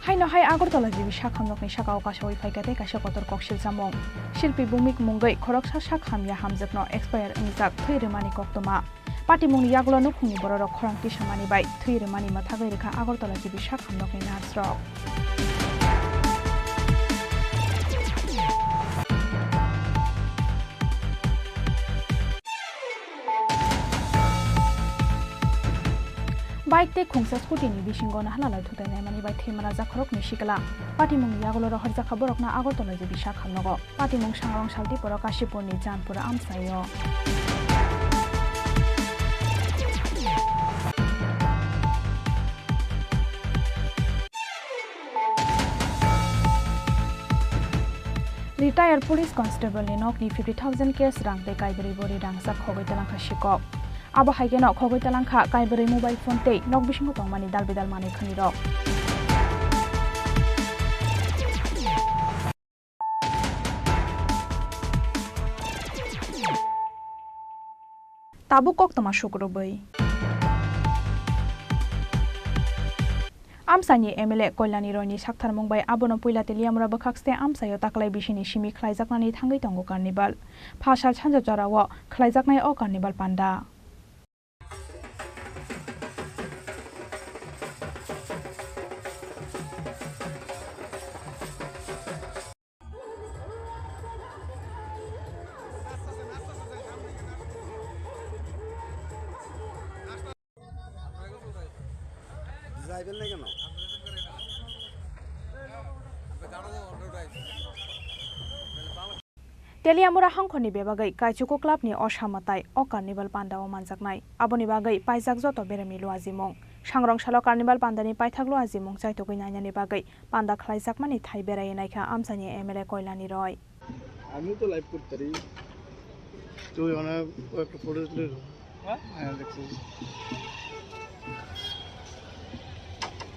Haino hai Agartala G B sak hamjakni sakao kasawi phaikha tei kaisa kotor kok silchamung. Shilpi Bhumik mungwi khoroksa sak hamya hamjakno expire wngjak thwi rwmani koktwma. Patimungni yagulo nukhungni bororok khorang tisamani bai thwi rwmani mwthagwi rwkha Agartala G B sak hamjakni nurse rok. Bike tei khungsa scooty ni bisingo nahalalai thutai naimani bai thwimana jakhorokni sikla. Patimungni yagulo rohorjakha borokno Agartala J B Sakha nogo. Patimung Sangrong Saltipuro Kashipurni Janpur amchaio. Retired police constable ni nokni fifty thousand cash rang tei kaibrwi bori rangchak khogwi talangkha sikok. Abo hai kheno khogwi talangkha kaibrwi mobile phone tei nok bisingo tongmani dal bidal manwi khwnirok. Tabuk koktwma sukrubwi. Amchaini M L A Koilani Royni saktharmung bai abono puila Teliamura bwkhakste amchaio taklai bisini simi khlaijaknani thangwi tongo carnival. Phasal sanja jorao khlaijaknai o carnival panda. Teliamura hangkhorni bebagwi Kaichuku Club ni osa mwtai o carnival panda o manjaknai. Aboni bagwi paijak joto beremni luajimung. Sangrong salo carnival panda ni paithak luajimung chaitugwi nainani bagwi panda khlaijakmani thai berai naikha amchaini M L A Koilani Roy. আমিও তো লাইভ করতে পারি। তুই ওনার একটা ফটো তুলে দে। হ্যাঁ? হ্যাঁ, দেখছি।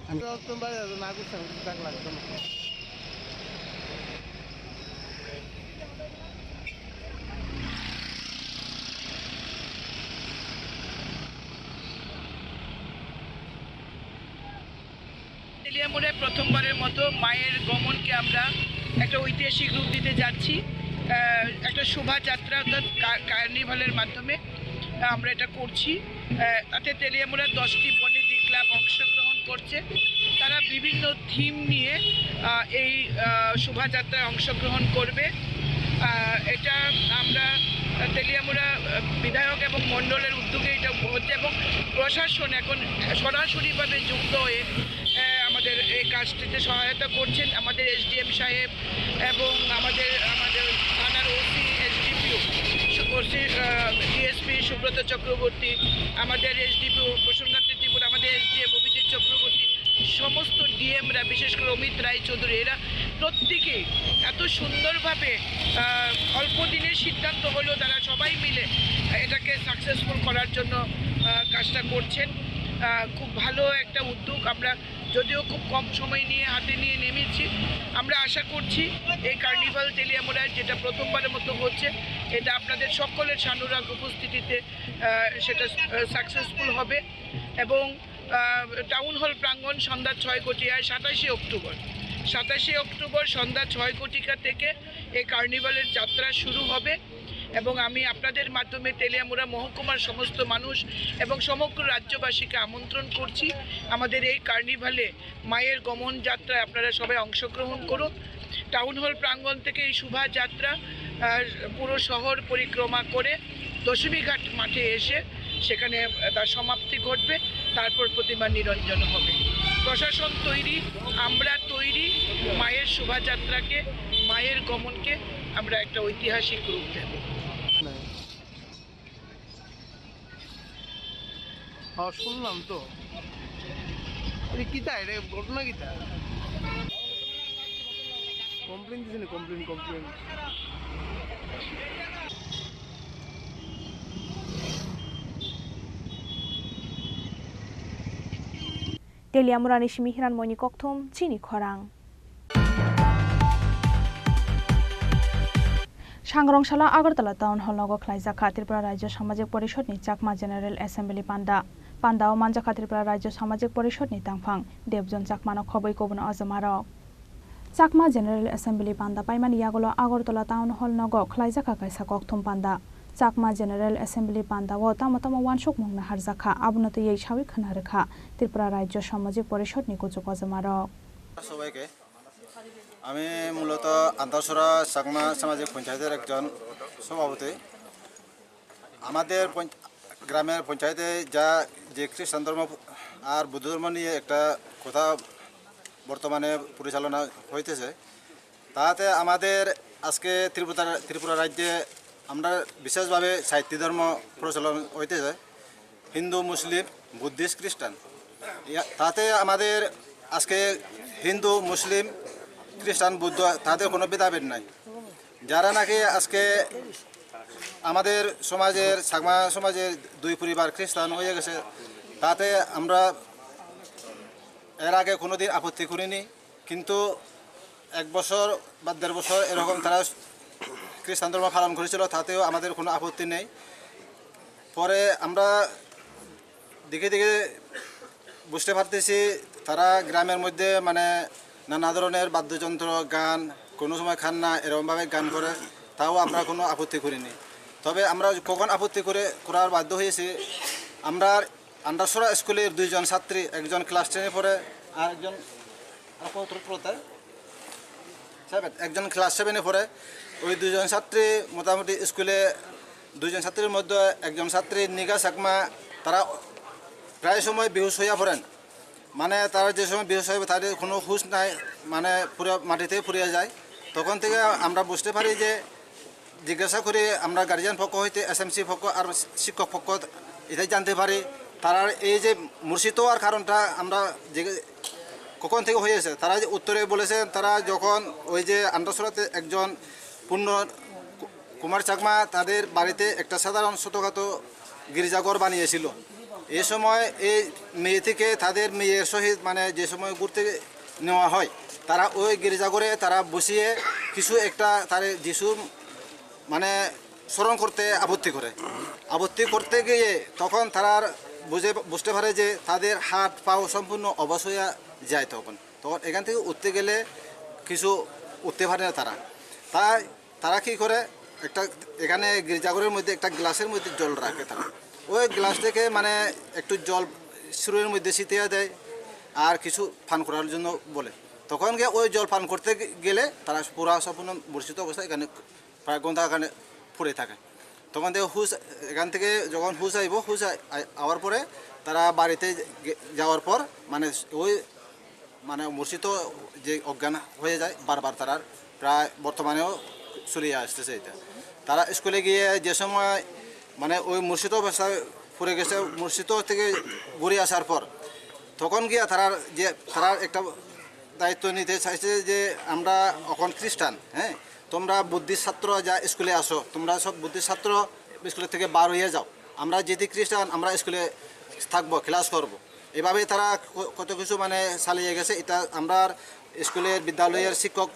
আমি তো তোমার না করতাম, টাকা লাগতো না। তেলিয়ামুড়ায় প্রথমবারের মতো মায়ের গমনকে আমরা একটা ঐতিহাসিক রূপ দিতে যাচ্ছি। আহ, একটা শোভাযাত্রা অর্থাৎ কা-, কার্নিভালের মাধ্যমে আমরা এটা করছি। আহ, তাতে তেলিয়ামুড়ার দশটি বনেদি ক্লাব অংশগ্রহণ করছে। তারা বিভিন্ন থিম নিয়ে, আহ, এই, আহ, শোভাযাত্রায় অংশগ্রহণ করবে। আহ, এটা আমরা তেলিয়ামুড়া, আহ, বিধায়ক এবং মণ্ডলের উদ্যোগে এটা হচ্ছে এবং প্রশাসন এখন সরাসরিভাবে যুক্ত হয়ে, আহ, আমাদের এই কাজটিতে সহায়তা করছেন। আমাদের এসডিএম সাহেব এবং আমাদের, আমাদের থানার ওসি, এসডিপিও, ওসি, আহ, ডিএসপি সুব্রত চক্রবর্তী, আমাদের এসডিপিও প্রসন্নাত্রি ত্রিপুরা, আমাদের এসডিএম অভিজিৎ চক্রবর্তী, সমস্ত ডিএমরা, বিশেষ করে অমিত রায়চৌধুরী, এরা প্রত্যেকেই এত সুন্দরভাবে, আহ, অল্প দিনের সিদ্ধান্ত হলেও তারা সবাই মিলে এটাকে সাকসেসফুল করার জন্য, আহ, কাজটা করছেন। আহ, খুব ভালো একটা উদ্যোগ। আমরা যদিও খুব কম সময় নিয়ে হাতে নিয়ে নেমেছি, আমরা আশা করছি এই কার্নিভাল তেলিয়ামুড়ায় যেটা প্রথমবারের মতো হচ্ছে, এটা আপনাদের সকলের সানুরাগ উপস্থিতিতে, আহ, সেটা, আহ, সাকসেসফুল হবে এবং, আহ, টাউন হল প্রাঙ্গণ সন্ধ্যা ছয় ঘটিকায় সাতাশে অক্টোবর, সাতাশে অক্টোবর সন্ধ্যা ছয় ঘটিকা থেকে এই কার্নিভালের যাত্রা শুরু হবে। এবং আমি আপনাদের মাধ্যমে তেলিয়ামুড়া মহকুমার সমস্ত মানুষ এবং সমগ্র রাজ্যবাসীকে আমন্ত্রণ করছি আমাদের এই কার্নিভালে মায়ের গমন যাত্রায় আপনারা সবাই অংশগ্রহণ করুন। টাউন হল প্রাঙ্গণ থেকে এই শোভাযাত্রা, আহ, পুরো শহর পরিক্রমা করে দশমী ঘাট মাঠে এসে সেখানে তার সমাপ্তি ঘটবে, তারপর প্রতিমা নিরঞ্জন হবে। প্রশাসন তৈরি, আমরা তৈরি, মায়ের শোভাযাত্রাকে, মায়ের গমনকে আমরা একটা ঐতিহাসিক রূপ দেব। হ্যাঁ, শুনলাম তো। এটা কিতা? এটা ঘটনা কিতা? কমপ্লেন দিছে নি? Complain, complain. Teliamurani simi Hiranmoini Kokthum, chini khorang. Sangrong salo Agartala Town Hall nogo khlaijakha Tripura Rajya Samajik Porishod ni Chakma General Assembly panda. Panda o manjakha Tripura Rajya Samajik Porishod ni tangphang Debjon Chakma no khobwi kubun ojomarok. Chakma General Assembly panda paimani yagulo Agartala Town Hall nogo khlaijakha kaisa kokthum panda. Chakma General Assembly panda o tamo tamo wansukmung naharjakha, abono twiwi sawi khwna rwkha Tripura Rajya Samajik Porishod ni kuchuk ojomarok. সবাইকে। আমি মূলত আন্তারসরা চাকমা সামাজিক পঞ্চায়েতের একজন সভাপতি। আমাদের পঞ্চ-, গ্রামের পঞ্চায়েতে যা যে খ্রিস্টান ধর্ম আর বৌদ্ধ ধর্ম নিয়ে একটা কথা বর্তমানে পরিচালনা হইতেছে। তাতে আমাদের আজকে ত্রিপুরা, ত্রিপুরা রাজ্যে আমরা বিশেষভাবে চারটি ধর্ম প্রচলন হইতেছে, হিন্দু, মুসলিম, বুদ্ধিস্ট, খ্রিস্টান। ইয়া, তাতে আমাদের আজকে হিন্দু, মুসলিম, খ্রিস্টান, বুদ্ধ, তাদের কোনো ভেদাভেদ নাই। যারা নাকি আজকে আমাদের সমাজের, চাকমা সমাজের দুই পরিবার খ্রিস্টান হয়ে গেছে, তাতে আমরা এর আগে কোনোদিন আপত্তি করিনি। কিন্তু এক বছর বা দেড় বছর এরকম তারা খ্রিস্টান ধর্ম পালন করেছিল, তাতেও আমাদের কোনো আপত্তি নেই। পরে আমরা দেখে দেখে বুঝতে পারতেছি, তারা গ্রামের মধ্যে মানে নানা ধরনের বাদ্যযন্ত্র, গান, কোনো সময় খান না, এরকমভাবে গান করে, তাও আমরা কোনো আপত্তি করিনি। তবে আমরা কখন আপত্তি করে, করার বাধ্য হয়েছি, আমরা আন্ডারসরা স্কুলের দুইজন ছাত্রী, একজন ক্লাস টেনে পড়ে, আর একজন, আর কত পড়তে? সেভেন, একজন ক্লাস সেভেনে পড়ে। ওই দুইজন ছাত্রী মোটামুটি স্কুলে, দুইজন ছাত্রীর মধ্যে একজন ছাত্রী নিগা চাকমা, তারা প্রায় সময় বেহুশ হইয়া পড়েন। মানে তারা যে সময় বেহুশ হইবে, তাদের কোনো হুঁশ নাই, মানে পুরো মাটিতে পড়িয়া যায়। তখন থেকে আমরা বুঝতে পারি যে জিজ্ঞাসা করে আমরা গার্জিয়ান পক্ষ হইতে এসএমসি পক্ষ আর শিক্ষক পক্ষ এটাই জানতে পারি, তারা এই যে মূর্ছিত হওয়ার কারণটা আমরা যে কখন থেকে হয়েছে, তারা যে উত্তরে বলেছেন, তারা যখন ওই যে আন্ডাসরাতে একজন পূর্ণ কু-, কুমার চাকমা তাদের বাড়িতে একটা সাধারণ ছোটোখাটো গির্জাঘর বানিয়েছিল। এই সময় এই মেয়ে থেকে তাদের মেয়ের সহিত মানে যে সময় ঘুরতে নেওয়া হয়, তারা ওই গির্জাঘরে তারা বসিয়ে কিছু একটা তার যিশুর মানে স্মরণ করতে আপত্তি করে। আপত্তি করতে গিয়ে তখন তারা বুঝে, বুঝতে পারে যে তাদের হাত পাও সম্পূর্ণ অবশ হয়ে যায়। তখন, তখন এখান থেকে উঠতে গেলে কিছু উঠতে পারে না তারা। তাই তারা কি করে, একটা এখানে গির্জাঘরের মধ্যে একটা গ্লাসের মধ্যে জল রাখে তারা। ওই গ্লাস থেকে মানে একটু জল সুরের মধ্যে ছিটিয়ে দেয় আর কিছু পান করার জন্য বলে। তখন গিয়ে ওই জল পান করতে গে-, গেলে তারা পুরা সম্পূর্ণ মূর্ছিত অবস্থায় এখানে প্রায় ঘন্টা এখানে পড়ে থাকে। তখন থেকে হুশ, এখান থেকে যখন হুশ আইব, হুশ আই-, আই-, আওয়ার পরে তারা বাড়িতে গে-, যাওয়ার পর মানে ওই মানে মূর্ছিত যে অজ্ঞান হয়ে যায় বারবার, তারার প্রায় বর্তমানেও চলিয়া আসতেছে এটা। তারা স্কুলে গিয়ে যে সময় মানে ওই মূর্ছিত অবস্থায় পড়ে গেছে, মূর্ছিত থেকে ঘুরে আসার পর তখন গিয়া তারার যে, তারার একটা দায়িত্ব নিতে চাইছে যে আমরা এখন খ্রিস্টান, হ্যাঁ, তোমরা বুদ্ধিস্ট ছাত্র যা স্কুলে আসো, তোমরা সব বুদ্ধিস্ট ছাত্র স্কুলের থেকে বার হয়ে যাও, আমরা যেহেতু খ্রিস্টান আমরা স্কুলে থাকবো, ক্লাস করব। এভাবে তারা ক-, কত কিছু মানে চালিয়ে গেছে। এটা আমরা স্কুলের বিদ্যালয়ের শিক্ষক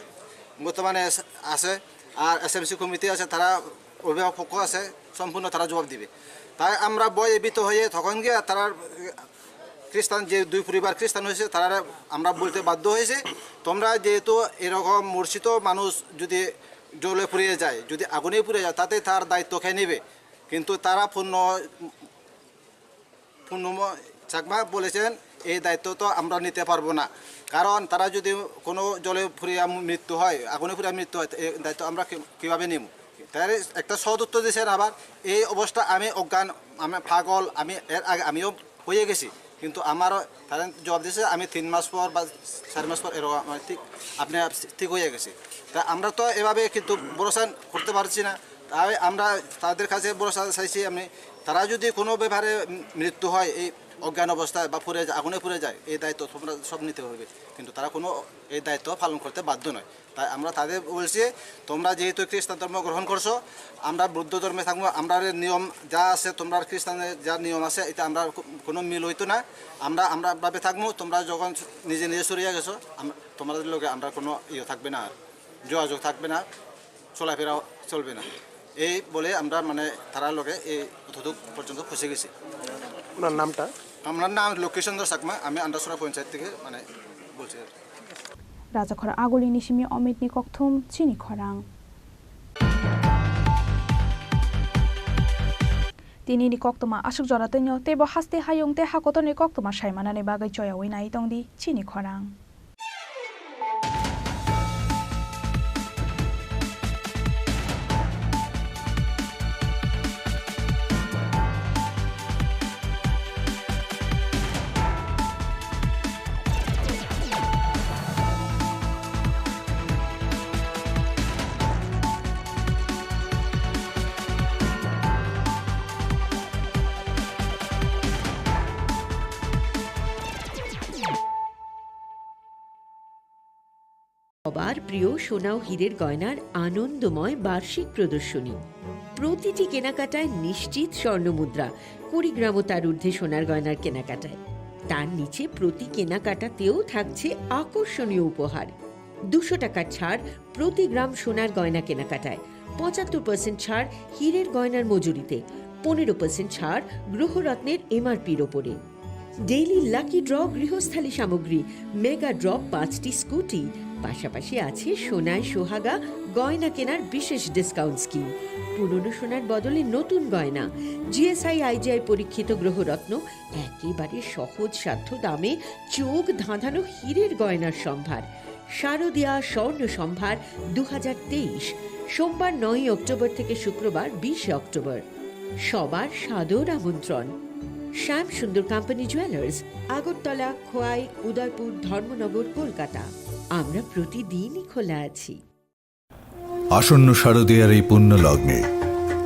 বর্তমানে আছে, আর এসএমসি কমিটি আছে, তারা অভিভাবক পক্ষ আছে, সম্পূর্ণ তারা জবাব দিবে। তাই আমরা ভয়ে ভীত হয়ে তখন গিয়ে তারা খ্রিস্টান, যে দুই পরিবার খ্রিস্টান হয়েছে, তারা আমরা বলতে বাধ্য হয়েছে, তোমরা যেহেতু এরকম মূর্ছিত মানুষ যদি জলে পুড়িয়ে যায়, যদি আগুনে পুড়ে যায়, তাতে তার দায়িত্ব কে নেবে? কিন্তু তারা পূর্ণ পূর্ণম চাকমা বলেছেন, "এই দায়িত্ব তো আমরা নিতে পারবো না, কারণ তারা যদি কোনো জলে পুড়িয়া মৃত্যু হয়, আগুনে পুড়িয়া মৃত্যু হয়, এই দায়িত্ব আমরা কি-, কীভাবে নিব?" তাই একটা সৎ উত্তর দিয়েছেন। আবার এই অবস্থা আমি অজ্ঞান, আমি পাগল, আমি এর আগে আমিও হয়ে গেছি, কিন্তু আমারও তারা জবাব দিয়েছে, "আমি তিন মাস পর বা চার মাস পর এরকম আমার ঠিক, আপনি আপ-, ঠিক হয়ে গেছি।" তা আমরা তো এভাবে কিন্তু ভরসা করতে পারছি না। তাই আমরা তাদের কাছে ভরসা চাইছি আমি, তারা যদি কোনো ব্যাপারে মৃত্যু হয়, এই অজ্ঞান অবস্থায় বা পুড়ে যায়, আগুনে পুড়ে যায়, এই দায়িত্ব তোমরা সব নিতে হবে। কিন্তু তারা কোনো এই দায়িত্ব পালন করতে বাধ্য নয়। তাই আমরা তাদের বলছি, "তোমরা যেহেতু খ্রিস্টান ধর্ম গ্রহণ করছো, আমরা বৌদ্ধ ধর্মে থাকবো, আমরা নিয়ম যা আছে, তোমরা খ্রিস্টানের যা নিয়ম আছে, এটা আমরা কো-, কোনো মিল হইতো না। আমরা, আমরা ভাবে থাকবো, তোমরা যখন নিজে নিজে সরিয়ে গেছো, আম-, তোমাদের লগে আমরা কোনো ইয়ে থাকবে না, আর যোগাযোগ থাকবে না।" চলাফেরা চলবে না।" এই বলে আমরা মানে তারার লগে এই অতটুক পর্যন্ত ফেঁসে গেছি। ওনার নামটা? আমার নাম লক্ষ্মীচন্দ্র চাকমা, আমি আন্ডাসরা পঞ্চায়েত থেকে মানে বলছি। Rajakhor Agulini simi Omitni kokthum chini khorang. Tinini koktwma aswk jora twino, teibo haste hayung tei hakotorni koktwma saimanani bagwi choyaui nai tongdi chini khorang. বার প্রিয় সোনা ও হীরের গয়নার আনন্দময় বার্ষিক প্রদর্শনী। প্রতিটি কেনাকাটায় নিশ্চিত স্বর্ণমুদ্রা, কুড়ি গ্রাম ও তার ঊর্ধ্বে সোনার গয়নার কেনাকাটায়। তার নিচে প্রতি কেনাকাটাতেও থাকছে আকর্ষণীয় উপহার। দুশো টাকার ছাড় প্রতি গ্রাম সোনার গয়না কেনাকাটায়, পঁচাত্তর পার্সেন্ট ছাড় হীরের গয়নার মজুরিতে, পনেরো পার্সেন্ট ছাড় গ্রহরত্নের এমআরপির ওপরে। ডেইলি লাকি ড্র গৃহস্থালী সামগ্রী, মেগা ড্র পাঁচটি স্কুটি, পাশাপাশি আছে সোনায় সোহাগা গয়না কেনার বিশেষ ডিসকাউন্ট স্কিম। পুরনো সোনার বদলে নতুন গয়না, জিএসআই আইজিআই পরীক্ষিত গ্রহরত্ন, একেবারে সহজসাধ্য দামে চোখ ধাঁধানো হীরের গয়নার সম্ভার। শারদিয়া স্বর্ণ সম্ভার দু হাজার তেইশ, সোমবার নয়ই অক্টোবর থেকে শুক্রবার বিশে অক্টোবর। সবার সাদর আমন্ত্রণ। শ্যাম সুন্দর কোম্পানি জুয়েলার্স, আগরতলা, খোয়াই, উদয়পুর, ধর্মনগর, কলকাতা। আমরা প্রতিদিনই খোলা আছি। আসন্ন শারদীয়ার এই পুণ্য লগ্নে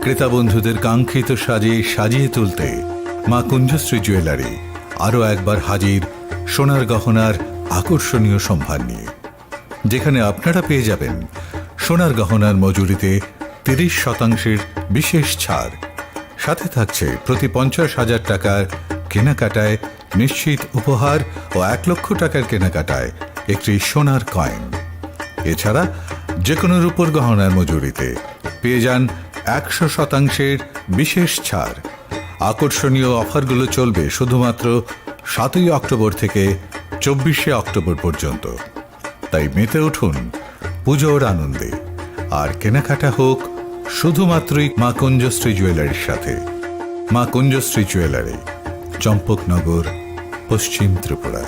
ক্রেতা বন্ধুদের কাঙ্ক্ষিত সাজে সাজিয়ে তুলতে মা কুঞ্জশ্রী জুয়েলারি আরও একবার হাজির সোনার গহনার আকর্ষণীয় সম্ভার নিয়ে, যেখানে আপনারা পেয়ে যাবেন সোনার গহনার মজুরিতে তিরিশ শতাংশের বিশেষ ছাড়, সাথে থাকছে প্রতি পঞ্চাশ হাজার টাকার কেনাকাটায় নিশ্চিত উপহার ও এক লক্ষ টাকার কেনাকাটায় একটি সোনার কয়েন। এছাড়া যে কোনো রূপোর গহনার মজুরিতে পেয়ে যান একশো শতাংশের বিশেষ ছাড়। আকর্ষণীয় অফারগুলো চলবে শুধুমাত্র সাতই অক্টোবর থেকে চব্বিশে অক্টোবর পর্যন্ত। তাই মেতে উঠুন পুজোর আনন্দে, আর কেনাকাটা হোক শুধুমাত্রই মা কুঞ্জশ্রী জুয়েলারির সাথে। মা কুঞ্জশ্রী জুয়েলারি, চম্পকনগর, পশ্চিম Tripura.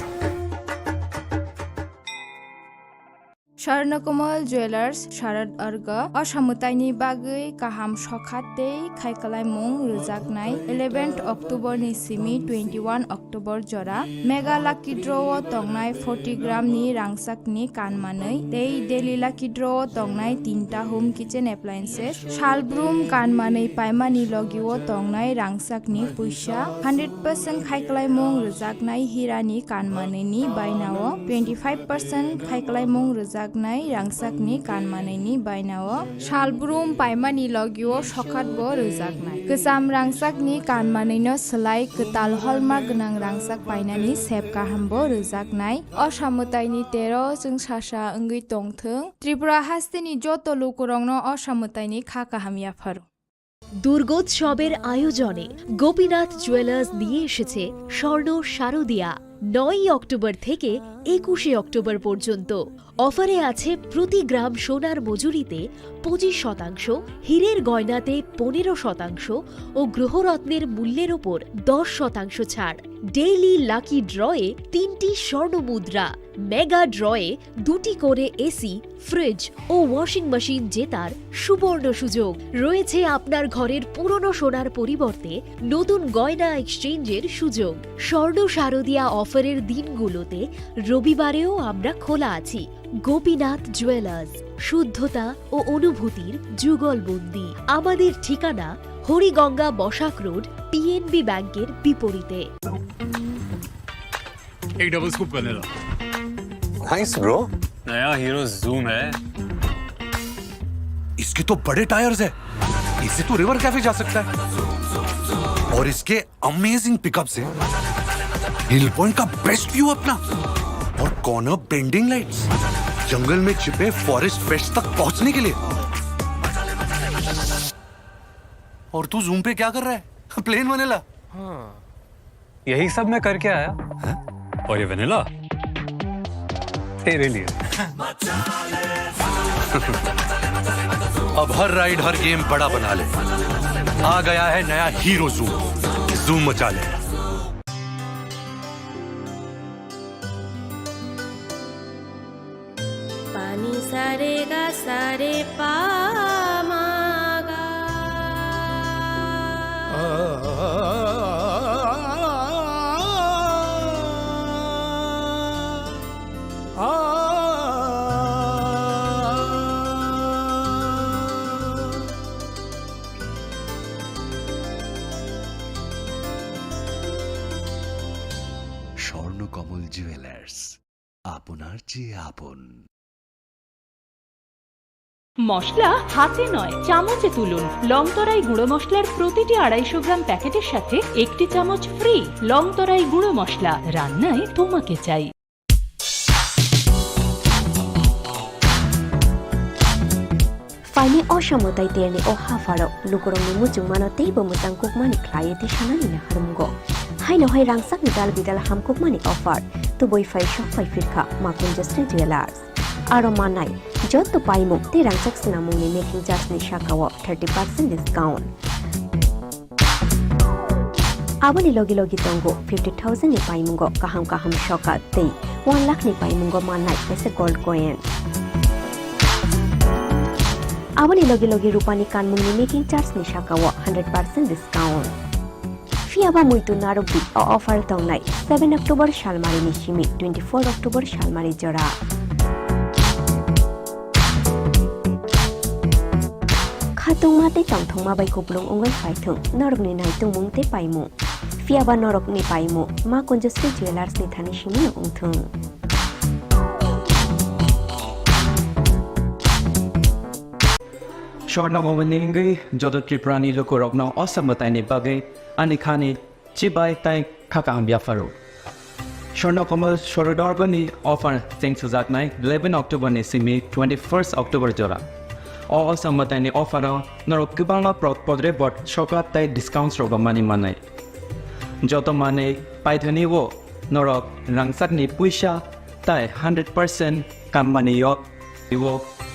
Swarnakomal Jewelers Sharad Arga, o samwtaini bagwi kaham sokha tei khaikwlaimung rwjaknai eleventh October ni simi twenty-one October jora Mega Lucky Draw o tongnai forty gram ni rangchak ni kan manwi tei Daily Lucky Draw o tongnai tinta home kitchen appliances, salbrum kan manwi paimani logi o tongnai rangchak ni puisa, hundred percent khaikwlaimung rwjaknai hira ni kan manwi ni baina o twenty five percent khaikwlaimung rwjaknai rangchak ni kan manwi ni baina o salbrum paimani logi o sokhat bo rwjaknai. Kwcham rangchak ni kan manwi no swlai kwtal holma gwnang rangchak painani sep kaham bo rwjaknai. O samwtaini tero chwngsasa wngwi tongthwng. Tripura hasteni joto lukurokno o samwtaini kha kaham yapharo. দুর্গোৎসবের আয়োজনে গোপীনাথ জুয়েলার্স নিয়ে এসেছে স্বর্ণ শারদিয়া। নয়ই অক্টোবর থেকে একুশে অক্টোবর পর্যন্ত অফারে আছে প্রতি গ্রাম সোনার মজুরিতে পঁচিশ শতাংশ, হীরের গয়নাতে পনেরো শতাংশ ও গ্রহরত্নের মূল্যের ওপর দশ শতাংশ ছাড়। ডেইলি লাকি ড্রয়ে তিনটি স্বর্ণ মুদ্রা, মেগা ড্রয়ে দুটি করে এসি, ফ্রিজ ও ওয়াশিং মেশিন জেতার সুবর্ণ সুযোগ। রয়েছে আপনার ঘরের পুরনো সোনার পরিবর্তে নতুন গয়না এক্সচেঞ্জের সুযোগ। স্বর্ণ শারদিয়া অফারের দিনগুলোতে রবিবারেও আমরা খোলা আছি। গোপীনাথ জুয়েলার্স, শুদ্ধতা ও অনুভূতির যুগলবন্দি। আমাদের ঠিকানা হরিগঙ্গা বসাক রোড, পিএনবি ব্যাংকের বিপরীতে। एक double scoop vanilla. Nice, bro। नया हीरो जूम है। इसके तो बड़े टायर्स है, इसे तो रिवर कैफे जा सकता है। और इसके अमेजिंग पिकअप से हिल पॉइंट का बेस्ट व्यू अपना, और कॉर्नर बेंडिंग लाइट्स, जंगल में छिपे फॉरेस्ट पेट्स तक पहुंचने के लिए। और तू जूम पे क्या कर रहा है? Plane vanilla. हाँ, यही सब मैं करके आया। हैं? और ये वनीला तेरे लिए। अब हर राइड, हर गेम बड़ा बना ले। आ गया है नया हीरो जूम। जूम मचा ले। Pani sa re ga sa re pa ma ga. Swarnakamal jewellers, আপনার চেয়ে আপন। মশলা হাতে নয়, চামচে তুলুন। লং তরাই গুঁড়ো মশলার প্রতিটি আড়াইশো গ্রাম প্যাকেটের সাথে একটি চামচ ফ্রি। লং তরাই গুঁড়ো মশলা, রান্নায় তোমাকে চাই। Phaini o samwtai terni o hapharo lukurokni muchungmano teibo mwchang kukmani khlaiwi tisanani naharmungo. Haino hai rangchakni dal bidal hamkukmani offer tubui phai sok phai phirkha Makunjasri Jewellers. Aro manai joto paimung tei rangchak swnamungni making charge ni sakao thirty percent discount. Aboni logi logi tongo fifty thousand ni paimungo kaham kaham sokat tei one lakh ni paimungo manai kaisa gold coin. Aboni logi logi rupani kanmungni making charge ni sakao hundred percent discount. Phiya ba muitu narwkdi, o offer tongnai seven October salmari ni simi twenty four October salmari jora. Khatungma tei tongthokma bai kupulung wngwi phaithwng norokni naitungmung tei paimung. Phiya ba norokni paimung Makunjasri Jewellers ni thani simi wngthwng. Shorno Momoni wngwi joto Tripurani lukurokno o samwtaini bagwi ani khani chibai tei kha kaham yapharo. Shorno Komal Shorodorgoni offer cheng sujaknai eleven October ni simi twenty first October jora. O samwtaini offer o norok kwbangma pro-, podre bot sokat tei discounts rok mani manai. Joto manwi paithani o norok rangchakni puisa tei hundred percent kammani yok. Iwo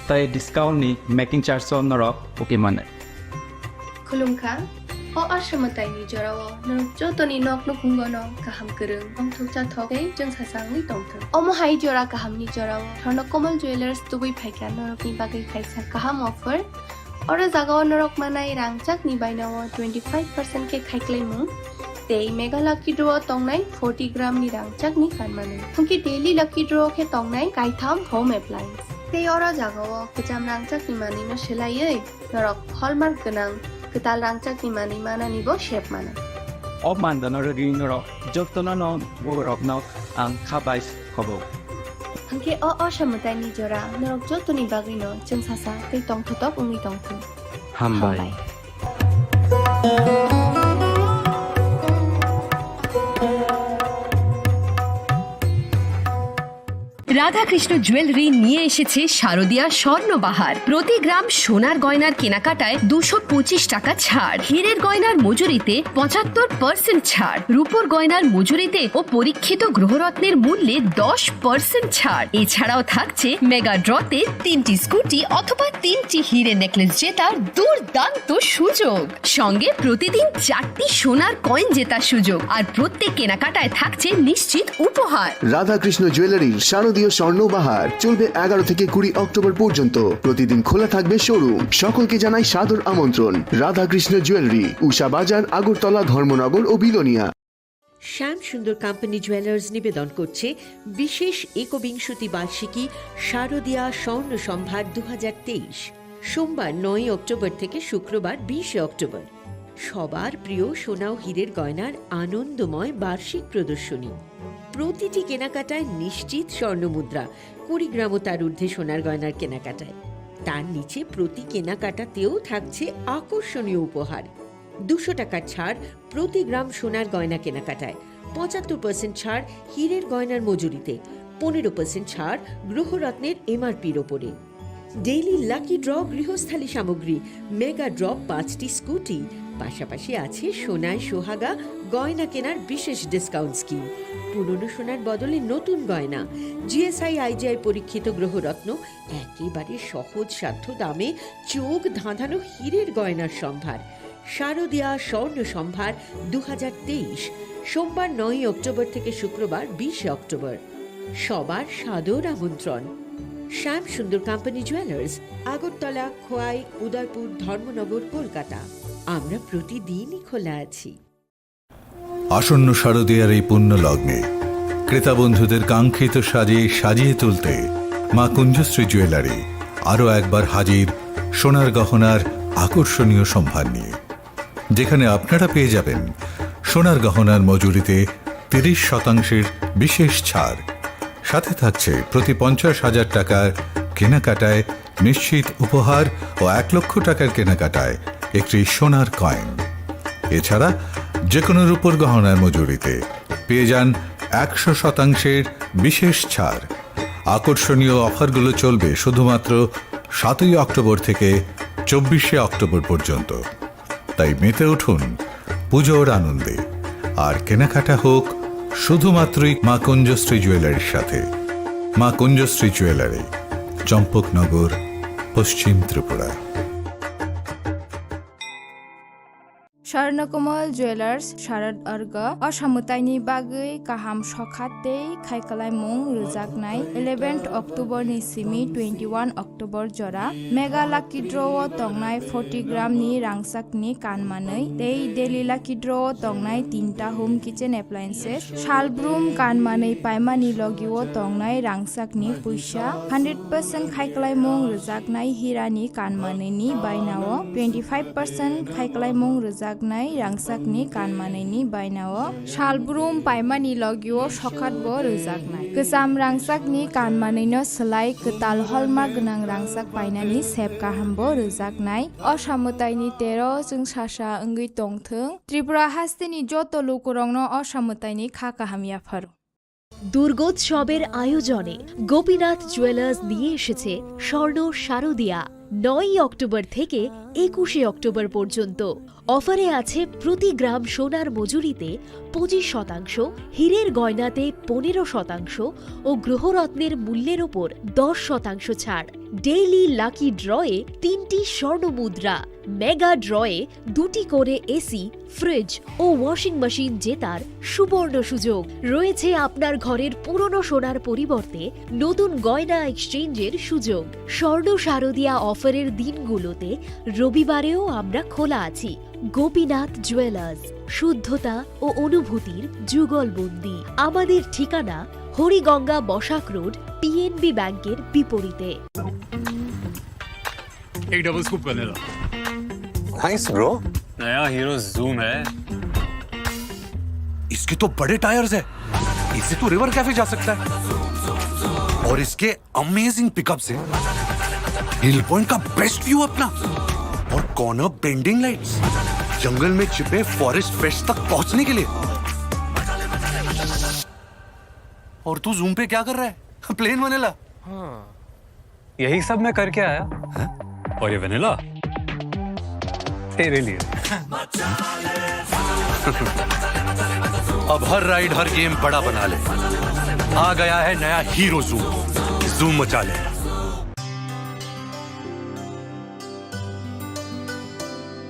tei discount ni making charge o norok uki mane. Khulumkha, o aswmwtaini jorao norok jotoni nok nukhungono kaham kwrwng, tongthokcha thok tei chwngsasangwi tongthok. Omo hai jora kahamni jorao Shorno Komal Jewellers tubui phaikha norokni bagwi kaisa kaham offer. Oro jagao norok manai rangchakni bainao twenty five percent khe khaiklaimung tei Mega Lucky Draw o tongnai forty gram ni rangchakni kanmani. Hwnkhe Daily Lucky Draw khe tongnai kaitham home appliance. Tei oro jagao kwcham rangchakni manwino swlaiwi norok hallmark gwnang kwtal rangchakni manwi manani bo sep mano. O mandano rwgwi norok jotono no borokno ang kha bai khobo. Hwnkhe o, o samwtaini jora norok jotoni bagwino chwngsasa tei tongthotok wngwi tongthung. Hambai. Hambai. Radhakrishna jewellery নিয়ে এসেছে শারদিয়া স্বর্ণবাহার। প্রতি গ্রাম সোনার গয়নার কেনাকাটায় দুশো পঁচিশ টাকা ছাড়, হীরের গয়নার মজুরিতে পঁচাত্তর পার্সেন্ট ছাড়, রূপোর গয়নার মজুরিতে ও পরীক্ষিত গ্রহরত্নের মূল্যে দশ পার্সেন্ট ছাড়। এছাড়াও থাকছে মেগা ড্রতে তিনটি স্কুটি অথবা তিনটি হীরে নেকলেস জেতার দুর্দান্ত সুযোগ। সঙ্গে প্রতিদিন চারটি সোনার কয়েন জেতার সুযোগ, আর প্রত্যেক কেনাকাটায় থাকছে নিশ্চিত উপহার। রাধাকৃষ্ণ জুয়েলারির শারদীয় স্বর্ণ বাহার চলবে এগারো থেকে কুড়ি অক্টোবর পর্যন্ত। প্রতিদিন খোলা থাকবে শোরুম। সকলকে জানাই সাদর আমন্ত্রণ। রাধাকৃষ্ণ জুয়েলারি, উষা বাজার, আগরতলা, ধর্মনগর ও বিলোনিয়া। শ্যাম সুন্দর কোম্পানি জুয়েলার্স নিবেদন করছে বিশেষ একবিংশতি বার্ষিকী শারদীয়া স্বর্ণ সম্ভার দু হাজার তেইশ। সোমবার নয়ই অক্টোবর থেকে শুক্রবার বিশে অক্টোবর। সবার প্রিয় সোনা ও হীরের গয়নার আনন্দময় বার্ষিক প্রদর্শনী। প্রতিটি কেনাকাটায় নিশ্চিত স্বর্ণমুদ্রা, কুড়ি গ্রাম ও তার ঊর্ধ্বে সোনার গয়নার কেনাকাটায়। তার নিচে প্রতি কেনাকাটাতেও থাকছে আকর্ষণীয় উপহার। দুশো টাকার ছাড় প্রতি গ্রাম সোনার গয়না কেনাকাটায়, পঁচাত্তর পার্সেন্ট ছাড় হীরের গয়নার মজুরিতে, পনেরো পার্সেন্ট ছাড় গ্রহরত্নের এমআরপির ওপরে। ডেইলি লাকি ড্র গৃহস্থালী সামগ্রী, মেগা ড্র পাঁচটি স্কুটি, পাশাপাশি আছে সোনায় সোহাগা গয়না কেনার বিশেষ ডিসকাউন্ট স্কিম। পুরনো সোনার বদলে নতুন গয়না, জিএসআই আইজিআই পরীক্ষিত গ্রহরত্ন, একেবারে সহজসাধ্য দামে চোখ ধাঁধানো হীরের গয়নার সম্ভার। শারদীয়া স্বর্ণ সম্ভার দু হাজার তেইশ, সোমবার নয়ই অক্টোবর থেকে শুক্রবার বিশে অক্টোবর। সবার সাদর আমন্ত্রণ। শ্যাম সুন্দর কোম্পানি জুয়েলার্স, আগরতলা, খোয়াই, উদয়পুর, ধর্মনগর, কলকাতা। আমরা প্রতিদিনই খোলা আছি। আসন্ন শারদীয়ার এই পুণ্য লগ্নে ক্রেতা বন্ধুদের কাঙ্ক্ষিত সাজে সাজিয়ে তুলতে মা কুঞ্জশ্রী জুয়েলারি আরও একবার হাজির সোনার গহনার আকর্ষণীয় সম্ভার নিয়ে, যেখানে আপনারা পেয়ে যাবেন সোনার গহনার মজুরিতে তিরিশ শতাংশের বিশেষ ছাড়, সাথে থাকছে প্রতি পঞ্চাশ হাজার টাকার কেনাকাটায় নিশ্চিত উপহার ও এক লক্ষ টাকার কেনাকাটায় একটি সোনার কয়েন। এছাড়া যে কোনো রূপোর গহনার মজুরিতে পেয়ে যান একশো শতাংশের বিশেষ ছাড়। আকর্ষণীয় অফারগুলো চলবে শুধুমাত্র সাতই অক্টোবর থেকে চব্বিশে অক্টোবর পর্যন্ত। তাই মেতে উঠুন পুজোর আনন্দে, আর কেনাকাটা হোক শুধুমাত্রই মা কুঞ্জশ্রী জুয়েলারির সাথে। মা কুঞ্জশ্রী জুয়েলারি, চম্পকনগর, পশ্চিম ত্রিপুরা। স্বর্ণকমল জুয়েলার্স শারদ অর্ঘ অসামতাইনি বাগৈ কাহাম sokhat tei khaikwlaimung rwjaknai eleventh October ni simi twenty-one October jora Mega Lucky Draw o tongnai forty gram ni rangchak ni kanmanwi tei Daily Lucky Draw o tongnai tinta home kitchen appliances, salbrum kanmanwi paimani logi o tongnai rangchak ni puisa, hundred percent khaikwlaimung rwjaknai hira ni kanmanwi ni baina o, twenty five percent khaikwlaimung rwjaknai rangchak ni kanmanwi ni baina o, salbrum paimani logi o sokhat bo rwjaknai. Kwcham rangchak ni kanmanwi no swlai kwtal holma gwnang rangchak painani sep kaham bo rwjaknai. O samwtai ni tero chwng sasa wngwi tongthwng. Tripura hasteni joto lukurokno o samwtaini kha kaham yapharo. দুর্গোৎসবের আয়োজনে গোপীনাথ জুয়েলার্স নিয়ে এসেছে স্বর্ণ শারদিয়া। নয়ই অক্টোবর থেকে একুশে অক্টোবর পর্যন্ত অফারে আছে প্রতি গ্রাম সোনার মজুরিতে পঁচিশ শতাংশ, হীরের গয়নাতে পনেরো শতাংশ ও গ্রহরত্নের মূল্যের ওপর দশ শতাংশ ছাড়। ডেইলি লাকি ড্রয়ে তিনটি স্বর্ণ মুদ্রা, মেগা ড্রয়ে দুটি করে এসি, ফ্রিজ ও ওয়াশিং মেশিন জেতার সুবর্ণ সুযোগ। রয়েছে আপনার ঘরের পুরনো সোনার পরিবর্তে নতুন গয়না এক্সচেঞ্জের সুযোগ। স্বর্ণ শারদিয়া অফারের দিনগুলোতে রবিবারেও আমরা খোলা আছি। গোপীনাথ জুয়েলার্স, শুদ্ধতা ও অনুভূতির যুগলবন্দি। আমাদের ঠিকানা হরিগঙ্গা বসাক রোড, পিএনবি ব্যাংকের বিপরীতে। एक double scoop vanilla. Thanks, bro। नया हीरो जूम है। इसके तो बड़े टायर्स है, इससे तो रिवर कैफे जा सकता है। और इसके अमेजिंग पिकअप्स हैं। हिल पॉइंट का बेस्ट व्यू अपना, और कॉर्नर बेंडिंग लाइट्स, जंगल में छिपे फॉरेस्ट फ्रेश तक पहुंचने के लिए। और तू जूम पे क्या कर रहा है? Plane vanilla. हाँ। यही सब मैं करके आया। हैं? और ये वनीला तेरे लिए। अब हर राइड, हर गेम बड़ा बना ले। आ गया है नया हीरो जूम। जूम मचा ले।